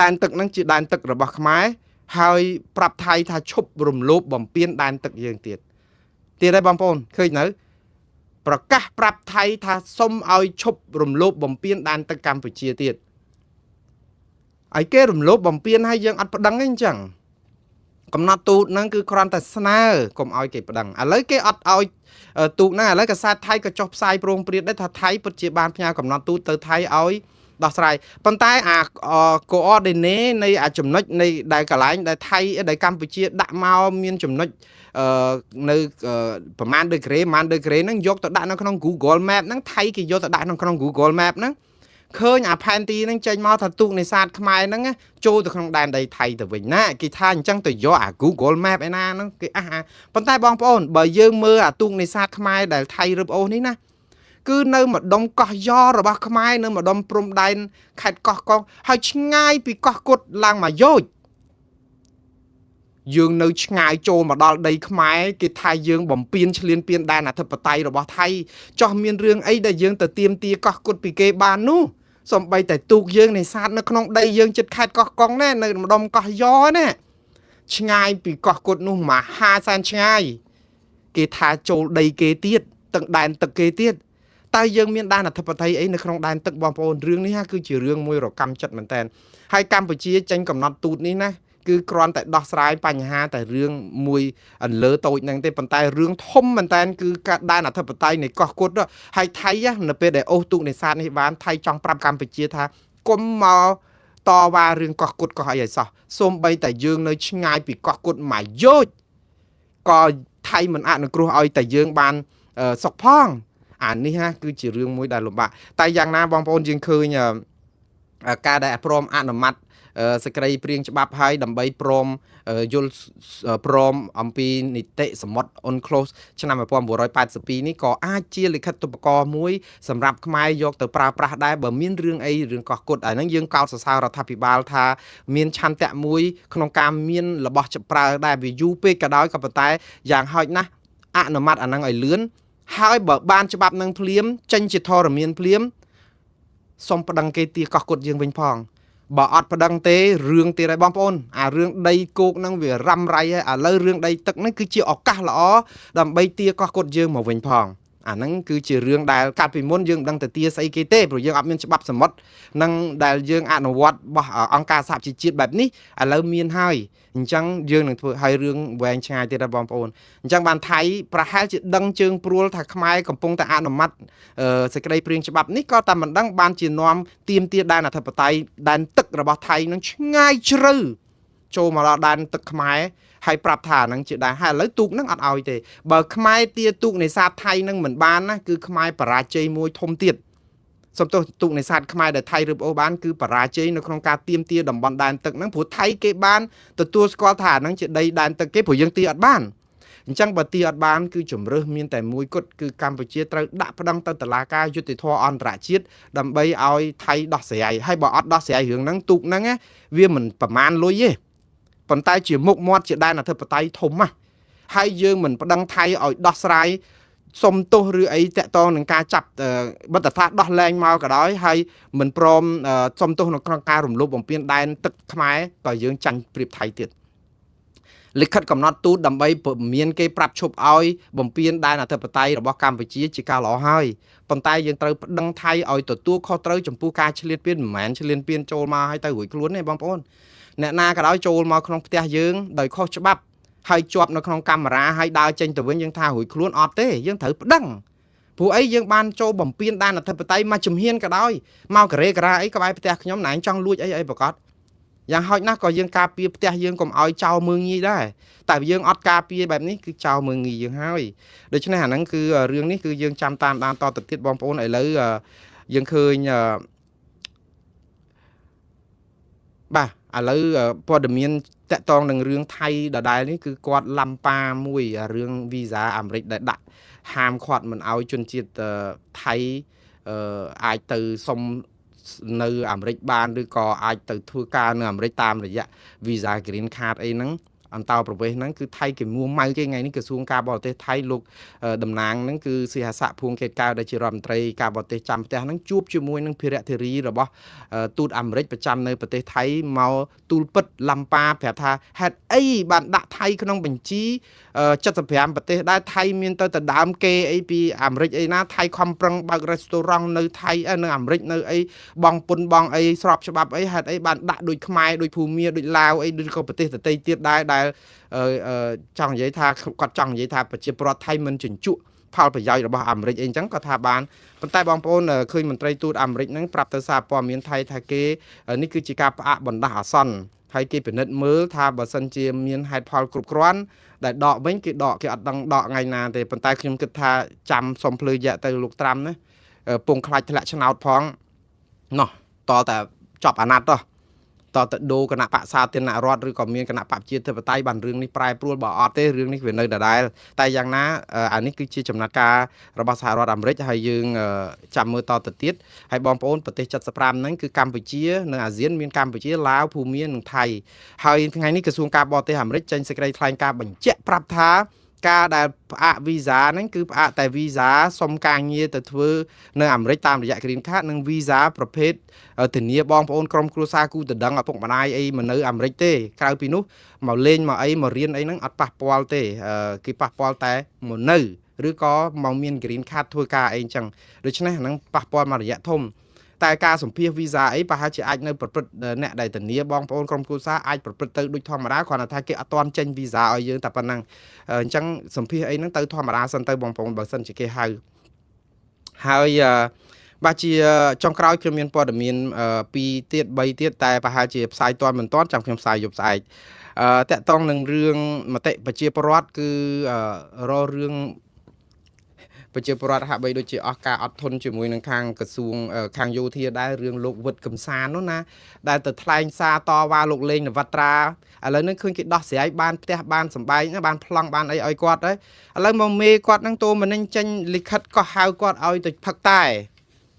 ដែនទឹកហ្នឹងជាដែនទឹករបស់ខ្មែរហើយប្រាប់ថៃថាឈប់រំលោភបំពានដែនទឹកយើងទៀតទៀតហើយបងប្អូនឃើញនៅប្រកាសប្រាប់ថៃថាសុំឲ្យឈប់រំលោភបំពានដែនទឹកកម្ពុជាទៀតឲ្យគេរំលោភបំពានឲ្យយើងអត់ប្តឹងទេអញ្ចឹងកំណត់ទូតហ្នឹងគឺគ្រាន់តែស្នើកុំឲ្យគេប្តឹងឥឡូវគេអត់ឲ្យទូកហ្នឹងឥឡូវកាសែតថៃក៏ចុះផ្សាយប្រងព្រាតដែរថាថៃពិតជាបានផ្ញើកំណត់ទូតទៅថៃឲ្យដោះស្រាយប៉ុន្តែអា coordinate នៃអាចំណុចនៃដែលកន្លែងដែលថៃដែលកម្ពុជាដាក់មកមានចំណុចអឺនៅប្រហែលដឺក្រេប្រហែលដឺក្រេហ្នឹងយកទៅដាក់នៅក្នុង Google Map ហ្នឹងថៃគេយកទៅដាក់នៅក្នុង Google Map ហ្នឹងឃើញអាផែនទីហ្នឹងចេញមកថាទូកនេសាទខ្មែរហ្នឹងចូលទៅក្នុងដែនដីថៃទៅវិញណាគេថាអញ្ចឹងទៅយកអា Google Map ឯណាហ្នឹងគេអះអាប៉ុន្តែបងប្អូនបើយើងមើលអាទូកនេសាទខ្មែរដែលថៃរឹបអូសនេះណាគឺនៅម្ដុំកោះយ៉របស់ខ្មែរនៅម្ដុំព្រំដែនខេត្តកោះកុងហើយឆ្ងាយពីកោះគុតឡើងមកយោជ យើងនៅឆ្ងាយចូលមកដល់ដីខ្មែរគេថាយើងបំពេញឆ្លៀនពៀនដែនអធិបតេយ្យរបស់ថៃចោះមានរឿងអីដែលយើងទៅទៀមទាកោះគុតពីគេបាននោះសំបីតែទូកយើងនេសាទនៅក្នុងដីយើងចិត្តខេត្តកោះកុងណែនៅម្ដុំកោះយ៉ណែឆ្ងាយពីកោះគុតនោះមហាសែនឆ្ងាយគេថាចូលដីគេទៀតទឹកដែនទឹកគេទៀតតើយើងមានដែនអធិបតេយ្យអីនៅក្នុងដែនទឹកបងប្អូនរឿងនេះគឺជារឿងមួយរកម្មចិត្តមែនតើហើយកម្ពុជាចេញកំណត់ទូតនេះណាគឺគ្រាន់តែដោះស្រាយបញ្ហាតែរឿងមួយអន្លើតូចហ្នឹងទេប៉ុន្តែរឿងធំមែនតើគឺការដែនអធិបតេយ្យនៃកោះគុតហើយថៃនៅពេលដែលអូសទូកនេសាទនេះបានថៃចង់ប្រាប់កម្ពុជាថាគុំមកតវ៉ារឿងកោះគុតកោះអីឲ្យសោះសូម្បីតែយើងនៅឆ្ងាយពីកោះគុតមួយយោជក៏ថៃមិនអនុគ្រោះឲ្យតែយើងបានសុខផងអានេះហាគឺជារឿងមួយដែលលំបាកតែយ៉ាងណាបងប្អូនយើងឃើញការដែលព្រមអនុម័តសេចក្តីព្រាងច្បាប់ហើយដើម្បីព្រមយល់ព្រមអំពីនីតិសមុទ្រ UNCLOS ឆ្នាំ1982នេះក៏អាចជាលិខិតុបករណ៍មួយសម្រាប់ខ្មែរយកទៅប្រើប្រាស់ដែរបើមានរឿងអីរឿងកោះគុតអាហ្នឹងយើងកោតសរសើររដ្ឋាភិបាលថាមានឆន្ទៈមួយក្នុងការមានរបស់ប្រើដែរវាយូរពេកក៏ដោយក៏ប៉ុន្តែយ៉ាងហោចណាស់អនុម័តអាហ្នឹងឲ្យលឿនហើយបើបានច្បាប់នឹងភ្លាមចេញជាធរមានភ្លាមសូមប្តឹងគេទាកោះគុតយើងវិញផងបើអត់ប្តឹងទេរឿងទៀតហើយបងប្អូនអារឿងដីគោកហ្នឹងវារ៉ាំរ៉ៃហើយឥឡូវរឿងដីទឹកហ្នឹងគឺជាឱកាសល្អដើម្បីទាកោះគុតយើងមកវិញផងអាហ្នឹងគឺជារឿងដែលកាលពីមុនយើងមិនដឹងទៅទាស្អីគេទេព្រោះយើងអត់មានច្បាប់សមុទ្រនឹងដែលយើងអនុវត្តរបស់អង្គការសហប្រជាជាតិបែបនេះឥឡូវមានហើយអញ្ចឹងយើងនឹងធ្វើឲ្យរឿងវែងឆ្ងាយទៀតហើយបងប្អូនអញ្ចឹងបានថៃប្រហែលជាដឹងជើងព្រួលថាខ្មែរកំពុងតែអនុម័តសេចក្តីព្រាងច្បាប់នេះក៏តែមិនដឹងបានជានាំទៀមទាដែនអធិបតេយ្យដែនទឹករបស់ថៃនឹងឆ្ងាយជ្រៅចូលមកដល់ដែនទឹកខ្មែរហើយប្រាប់ថាហ្នឹងជាដែរហើយឥឡូវទូកហ្នឹងអត់ឲ្យទេបើខ្មែរទាទូកនេសាទថៃហ្នឹងមិនបានណាគឺខ្មែរបរាជ័យមួយធំទៀតសំទោសទូកនេសាទខ្មែរដែលថៃរឹបអូសបានគឺបរាជ័យនៅក្នុងការទៀមទាតំបន់ដែនទឹកហ្នឹងព្រោះថៃគេបានទទួលស្គាល់ថាហ្នឹងជាដីដែនទឹកគេព្រោះយើងទាអត់បានអញ្ចឹងបើទាអត់បានគឺជំរើសមានតែមួយគត់គឺកម្ពុជាត្រូវដាក់ប្តឹងទៅតុលាការយុត្តិធម៌អន្តរជាតិដើម្បីឲ្យថៃដោះស្រាយហើយបើអត់ដោះស្រាយរឿងហ្នឹងទូកហ្នឹងវាមិនប្រមាណលុយទេប៉ុន្តែជាមុខមាត់ជាដែនអធិបតេយ្យធំណាស់ហើយយើងមិនប្តឹងថៃឲ្យដោះស្រាយសុំទោសឬអីតាក់ទងនឹងការចាប់បទថាដោះលែងមកក៏ដោយហើយមិនព្រមសុំទោសនៅក្នុងការរំលោភបំពានដែនទឹកខ្មែរក៏យើងចាញ់ប្រៀបថៃទៀតលិខិតកំណត់ទូតដើម្បីមានគេប្រាប់ឈប់ឲ្យបំពានដែនអធិបតេយ្យរបស់កម្ពុជាជាការល្អហើយប៉ុន្តែយើងត្រូវប្តឹងថៃឲ្យទទួលខុសត្រូវចំពោះការឆ្លៀតពៀនមិនមែនឆ្លៀនពៀនចូលមកឲ្យទៅរួចខ្លួនទេបងប្អូនអ្នកណាក៏ដោយចូលមកក្នុងផ្ទះយើងដោយខុសច្បាប់ហើយជាប់នៅក្នុងកាមេរ៉ាហើយដើរចេញទៅវិញយើងថារួចខ្លួនអត់ទេយើងត្រូវប្តឹងព្រោះអីយើងបានចូលបំពានដែនអធិបតេយ្យមកជំហានក៏ដោយមកការ៉េការ៉ាអីក្បែរផ្ទះខ្ញុំណែចង់លួចអីអីប្រកាសយ៉ាងហោចណាស់ក៏យើងការពារផ្ទះយើងកុំឲ្យចោលមើងងាយដែរតែយើងអត់ការពារបែបនេះគឺចោលមើងងាយយើងហើយដូច្នេះអាហ្នឹងគឺរឿងនេះគឺយើងចាំតាមដានតទៅទៀតបងប្អូនឥឡូវយើងឃើញបាទឥឡូវព័ត៌មានតាក់ទងនឹងរឿងថៃដដែលនេះគឺគាត់ឡំប៉ាមួយរឿងវីសាអាមេរិកដែលដាក់ហាមឃាត់មិនឲ្យជនជាតិថៃអាចទៅសុំនៅអាមេរិកបានឬក៏អាចទៅធ្វើការនៅអាមេរិកតាមរយៈ Visa Green Card អីហ្នឹងអន្តោប្រវេសន៍ហ្នឹងគឺថៃគេមួម៉ៅគេថ្ងៃនេះក្រសួងការបរទេសថៃលោកតំណាងហ្នឹងគឺស៊ីហស័កភួងកេតកែវដែលជារដ្ឋមន្ត្រីការបរទេសចាំផ្ទះហ្នឹងជួបជាមួយនឹងភារៈធារីរបស់ទូតអាមេរិកប្រចាំនៅប្រទេសថៃមកទូលពិតឡំប៉ាប្រាប់ថាហេតុអីបានដាក់ថៃក្នុងបញ្ជី75ប្រទេសដែរថៃមានទៅដដើមគេអីពីអាមេរិកអីណាថៃខំប្រឹងបើករេស្តូរ៉ង់នៅថៃនៅអាមេរិកនៅអីបងពុនបងអីស្របច្បាប់អីហេតុអីបានដាក់ដូចខ្មែរដូចភូមាដូចឡាវអីដូចក៏ប្រទេសដទៃទៀតដែរដែលចង់និយាយថាគាត់ចង់និយាយថាប្រជាពលរដ្ឋថៃមិនជញ្ជក់ផលប្រយោជន៍របស់អាមេរិកអីចឹងគាត់ថាបានប៉ុន្តែបងប្អូនឃើញមន្ត្រីទូតអាមេរិកហ្នឹងប្រាប់ទៅសារព័ត៌មានថៃថាគេនេះគឺជាការផ្អាកបណ្ដោះអាសន្នហើយគេពិនិត្យមើលថាបើសិនជាមានហេតុផលគ្រប់គ្រាន់ដែលដកវិញគេដកគេអត់ដឹងដកថ្ងៃណាទេប៉ុន្តែខ្ញុំគិតថាចាំសុំភ្លឺយៈទៅលោកត្រាំណាពងខ្លាចធ្លាក់ឆ្នោតផងណោះតតែចប់អាណត្តិទៅ តទៅដូរគណៈបកសាធារណរដ្ឋឬក៏មានគណៈបកប្រជាធិបតេយ្យបានរឿងនេះប្រែប្រួលបើអត់ទេរឿងនេះវានៅដដែលតែយ៉ាងណាអានេះគឺជាចំណាត់ការរបស់សហរដ្ឋអាមេរិកហើយយើងចាំមើលតទៅទៀតហើយបងប្អូនប្រទេស75ហ្នឹងគឺកម្ពុជានិងអាស៊ានមានកម្ពុជាឡាវភូមានិងថៃហើយថ្ងៃនេះក្រសួងការបរទេសអាមេរិកចេញសេចក្តីថ្លែងការណ៍បញ្ជាក់ប្រាប់ថាការដែលផ្អាកវីសាហ្នឹងគឺផ្អាកតែវីសាសុំការងារទៅធ្វើនៅអាមេរិកតាមរយៈ Green Card និងវីសាប្រភេទធានាបងប្អូនក្រុមគ្រួសារគូដណ្ដឹងឪពុកម្ដាយអីមកនៅអាមេរិកទេក្រៅពីនោះមកលេងមកអីមករៀនអីហ្នឹងអត់ប៉ះពាល់ទេគេប៉ះពាល់តែមកនៅឬក៏មកមាន Green Card ធ្វើការអីចឹងដូច្នេះហ្នឹងប៉ះពាល់មករយៈធំតែការសម្ភាសវីសាអីប្រហែលជាអាចនៅប្រព្រឹត្តអ្នកដែលធានាបងប្អូនក្រុមគ្រួសារអាចប្រព្រឹត្តទៅដូចធម្មតាគ្រាន់តែថាគេអត់ទាន់ចេញវីសាឲ្យយើងតែប៉ុណ្ណឹងអញ្ចឹងសម្ភាសអីហ្នឹងទៅធម្មតាសិនទៅបងប្អូនបើសិនជាគេហៅហើយបាទជាចុងក្រោយខ្ញុំមានព័ត៌មាន2ទៀត3ទៀតតែប្រហែលជាផ្សាយទាន់មិនទាន់ចាំខ្ញុំផ្សាយយប់ស្អែកតាក់តងនឹងរឿងមតិប្រជាពលរដ្ឋគឺរករឿងប្រជាពលរដ្ឋហាក់បីដូចជាអស់ការអត់ធន់ជាមួយនឹងខាងក្រសួងខាងយោធាដែររឿងលោកវិតកំសាននោះណាដែលទៅថ្លែងសារតវ៉ាលោកលេងនវត្រាឥឡូវនេះឃើញគេដោះស្រាយបានផ្ទះបានសំបែងបានប្លង់បានអីឲ្យគាត់ហើយឥឡូវមកមេគាត់នឹងតួមនិញចេញលិខិតក៏ហៅគាត់ឲ្យទៅផឹកតែ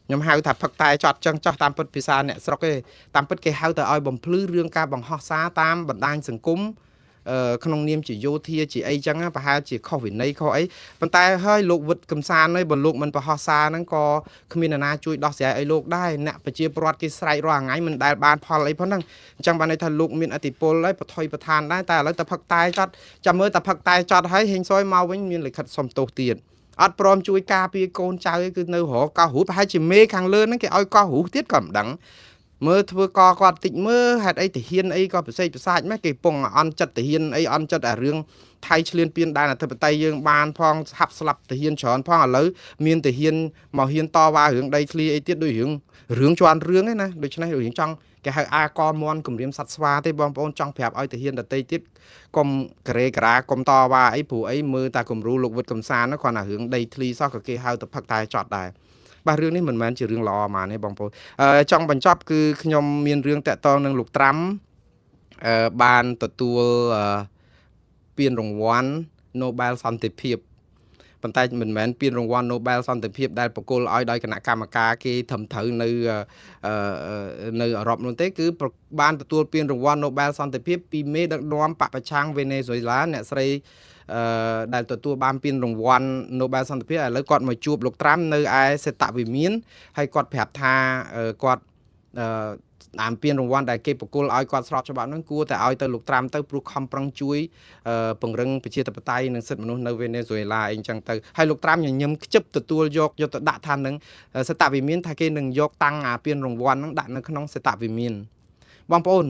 ខ្ញុំហៅថាផឹកតែចត់ចឹងចោះតាមពិតភាសាអ្នកស្រុកទេតាមពិតគេហៅទៅឲ្យបំភ្លឺរឿងការបង្ហោះសារតាមបណ្ដាញសង្គមក្នុងនាមជាយោធាជាអីចឹងប្រហែលជាខុសវិន័យខុសអីប៉ុន្តែហើយលោកវិតកំសានហើយបើលោកមិនប្រហោះសារហ្នឹងក៏គ្មាននរណាជួយដោះស្រាយឲ្យលោកដែរអ្នកប្រជាពលរដ្ឋគេស្រែករាល់ថ្ងៃមិនដែលបានផលអីផងហ្នឹងអញ្ចឹងបានន័យថាលោកមានអធិពលហើយបថុយប្រឋានដែរតែឥឡូវតែផឹកតែចត់ចាំមើលតែផឹកតែចត់ហើយហេងសុយមកវិញមានលិខិតសុំទោសទៀតអត់ព្រមជួយការពារកូនចៅគឺនៅរកកោះរូបប្រហែលជាមេខាងលើហ្នឹងគេឲ្យកោះរូបទៀតក៏មិនដឹងមើលធ្វើកគាត់តិចមើលហេតុអីទាហានអីក៏ប្រសេកប្រសាចម៉េះគេពងអន់ចិត្តទាហានអីអន់ចិត្តអារឿងថៃឆ្លៀនពៀនដែនអធិបតេយ្យយើងបានផងហាប់ស្លាប់ទាហានច្រើនផងឥឡូវមានទាហានមកហ៊ានតវ៉ារឿងដីធ្លីអីទៀតដូចរឿងជន់រឿងឯណាដូច្នេះរឿងចង់គេហៅអាកមន់គម្រាមសត្វស្វាទេបងប្អូនចង់ប្រាប់ឲ្យទាហានដតីទៀតកុំក្រេក្រាកុំតវ៉ាអីព្រោះអីមើលតាគំរូលោកវិតកំសានគ្រាន់តែរឿងដីធ្លីសោះក៏គេហៅទៅផឹកតែចត់ដែរបាទរឿងនេះមិនមែនជារឿងល្អហ្មងទេបងប្អូនចង់បញ្ចប់គឺខ្ញុំមានរឿងតាក់ទងនឹងលោកត្រាំបានទទួលពានរង្វាន់ Nobel សន្តិភាពប៉ុន្តែមិនមែនពានរង្វាន់ Nobel សន្តិភាពដែលប្រគល់ឲ្យដោយគណៈកម្មការគេត្រឹមត្រូវនៅនៅអឺរ៉ុបនោះទេគឺបានទទួលពានរង្វាន់ Nobel សន្តិភាពពីមេដឹកនាំបកប្រឆាំងវេណេស៊ុយឡាអ្នកស្រីដែលទទួលបានពានរង្វាន់ Nobel សន្តិភាពឥឡូវគាត់មកជួបលោកត្រាំនៅឯសេតវិមានហើយគាត់ប្រាប់ថាគាត់តាមពានរង្វាន់ដែលគេប្រគល់ឲ្យគាត់ស្របច្បាប់ហ្នឹងគួរតែឲ្យទៅលោកត្រាំទៅព្រោះខំប្រឹងជួយពង្រឹងប្រជាធិបតេយ្យនិងសិទ្ធិមនុស្សនៅវេណេស៊ុយអេឡាអីចឹងទៅហើយលោកត្រាំញញឹមខ្ជិបទទួលយកយកទៅដាក់ថានឹងសេតវិមានថាគេនឹងយកតាំងអាពានរង្វាន់ហ្នឹងដាក់នៅក្នុងសេតវិមានបងប្អូន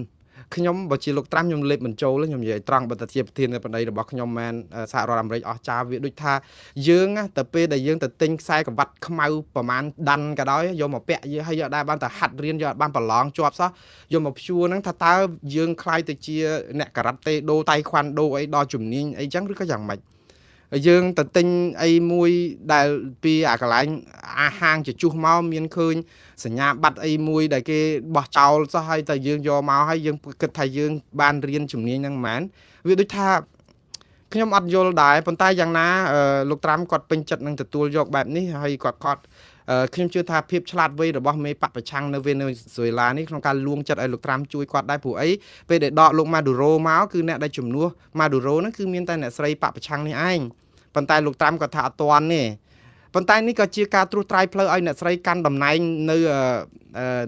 ខ្ញុំបើជាលោកត្រាំខ្ញុំលេបមិនចូលខ្ញុំនិយាយត្រង់បើតាជាប្រធានបតីរបស់ខ្ញុំមែនសហរដ្ឋអាមេរិកអស់ចាវាដូចថាយើងទៅពេលដែលយើងទៅទិញខ្សែក្រវ៉ាត់ខ្មៅប្រហែលដាន់ក៏ដោយយកមកពាក់យើងហើយយកដែរបានតែហាត់រៀនយកបានប្រឡងជាប់សោះយកមកព្យួរហ្នឹងថាតើយើងខ្លាយទៅជាអ្នកការ៉ាតេដូតៃខ្វាន់ដូអីដល់ជំនាញអីចឹងឬក៏យ៉ាងម៉េចយើងទៅទិញអីមួយដែលពីអាកន្លែងអាហាងជជុះមកមានឃើញសញ្ញាបត្រអីមួយដែលគេបោះចោលសោះហើយតែយើងយកមកហើយយើងគិតថាយើងបានរៀនជំនាញហ្នឹងមិនមែនវាដូចថាខ្ញុំអត់យល់ដែរប៉ុន្តែយ៉ាងណាលោកត្រាំគាត់ពេញចិត្តនឹងទទួលយកបែបនេះហើយគាត់ខ្ញុំជឿថាភាពឆ្លាតវៃរបស់មេបកប្រឆាំងនៅវេណេស៊ុយឡានេះក្នុងការលួងចិត្តឲ្យលោកត្រាំជួយគាត់ដែរព្រោះអីពេលដែលដកលោកម៉ាឌូរ៉ូមកគឺអ្នកដែលជំនួសម៉ាឌូរ៉ូហ្នឹងគឺមានតែអ្នកស្រីបកប្រឆាំងនេះឯងប៉ុន្តែលោកត្រាំគាត់ថាអត់ទាន់ទេប៉ុន្តែនេះក៏ជាការត្រួសត្រាយផ្លូវឲ្យអ្នកស្រីកាន់តំណែងនៅ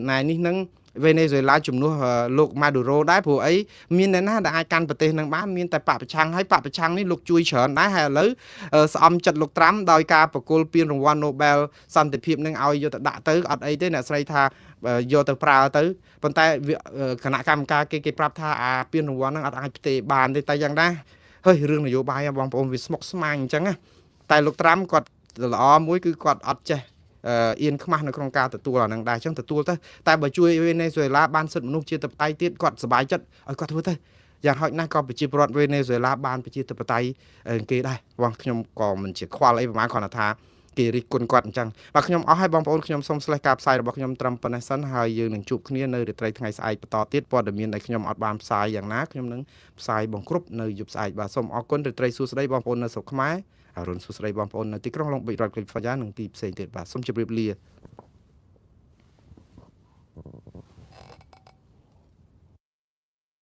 ណែនេះនឹងវេណេស៊ុយឡាជំនួសលោកម៉ាឌូរ៉ូដែរព្រោះអីមានអ្នកណាដែលអាចកាន់ប្រទេសនឹងបានមានតែបកប្រឆាំងហើយបកប្រឆាំងនេះលោកជួយច្រើនដែរហើយឥឡូវស្អំចិត្តលោកត្រាំដោយការប្រគល់ពានរង្វាន់ Nobel សន្តិភាពនឹងឲ្យយកទៅដាក់ទៅអត់អីទេអ្នកស្រីថាយកទៅប្រើទៅប៉ុន្តែគណៈកម្មការគេប្រាប់ថាអាពានរង្វាន់នឹងអត់អាចផ្ទេរបានទេតែយ៉ាងណាហើយរឿងនយោបាយបងប្អូនវាស្មុគស្មាញអញ្ចឹងណាតែលោកត្រាំគាត់ល្អមួយគឺគាត់អត់ចេះអៀនខ្មាស់នៅក្នុងការទទួលអានឹងដែរអញ្ចឹងទទួលទៅតែបើជួយវេណេស៊ុយឡាបានសិទ្ធិមនុស្សជាធិបតេយ្យទៀតគាត់សប្បាយចិត្តឲ្យគាត់ធ្វើទៅយ៉ាងហោចណាស់ក៏ប្រជាពលរដ្ឋវេណេស៊ុយឡាបានប្រជាធិបតេយ្យគេដែរបងខ្ញុំក៏មិនជាខ្វល់អីប្រហែលគ្រាន់តែថា គេរិះគន់គាត់អញ្ចឹងបាទខ្ញុំអស់ហើយបងប្អូនខ្ញុំសូមស្លេះការផ្សាយរបស់ខ្ញុំត្រឹមប៉ុណ្ណេះសិនហើយយើងនឹងជួបគ្នានៅរាត្រីថ្ងៃស្អែកបន្តទៀតព័ត៌មានដែលខ្ញុំអត់បានផ្សាយយ៉ាងណាខ្ញុំនឹងផ្សាយបង្គ្រប់នៅយប់ស្អែកបាទសូមអរគុណរាត្រីសួស្តីបងប្អូននៅស្រុកខ្មែរអរុនសួស្តីបងប្អូននៅទីក្រុងឡុងប៊ិចរដ្ឋកាលីហ្វ័រញ៉ានិងទីផ្សេងទៀតបាទសូមជម្រាបលា។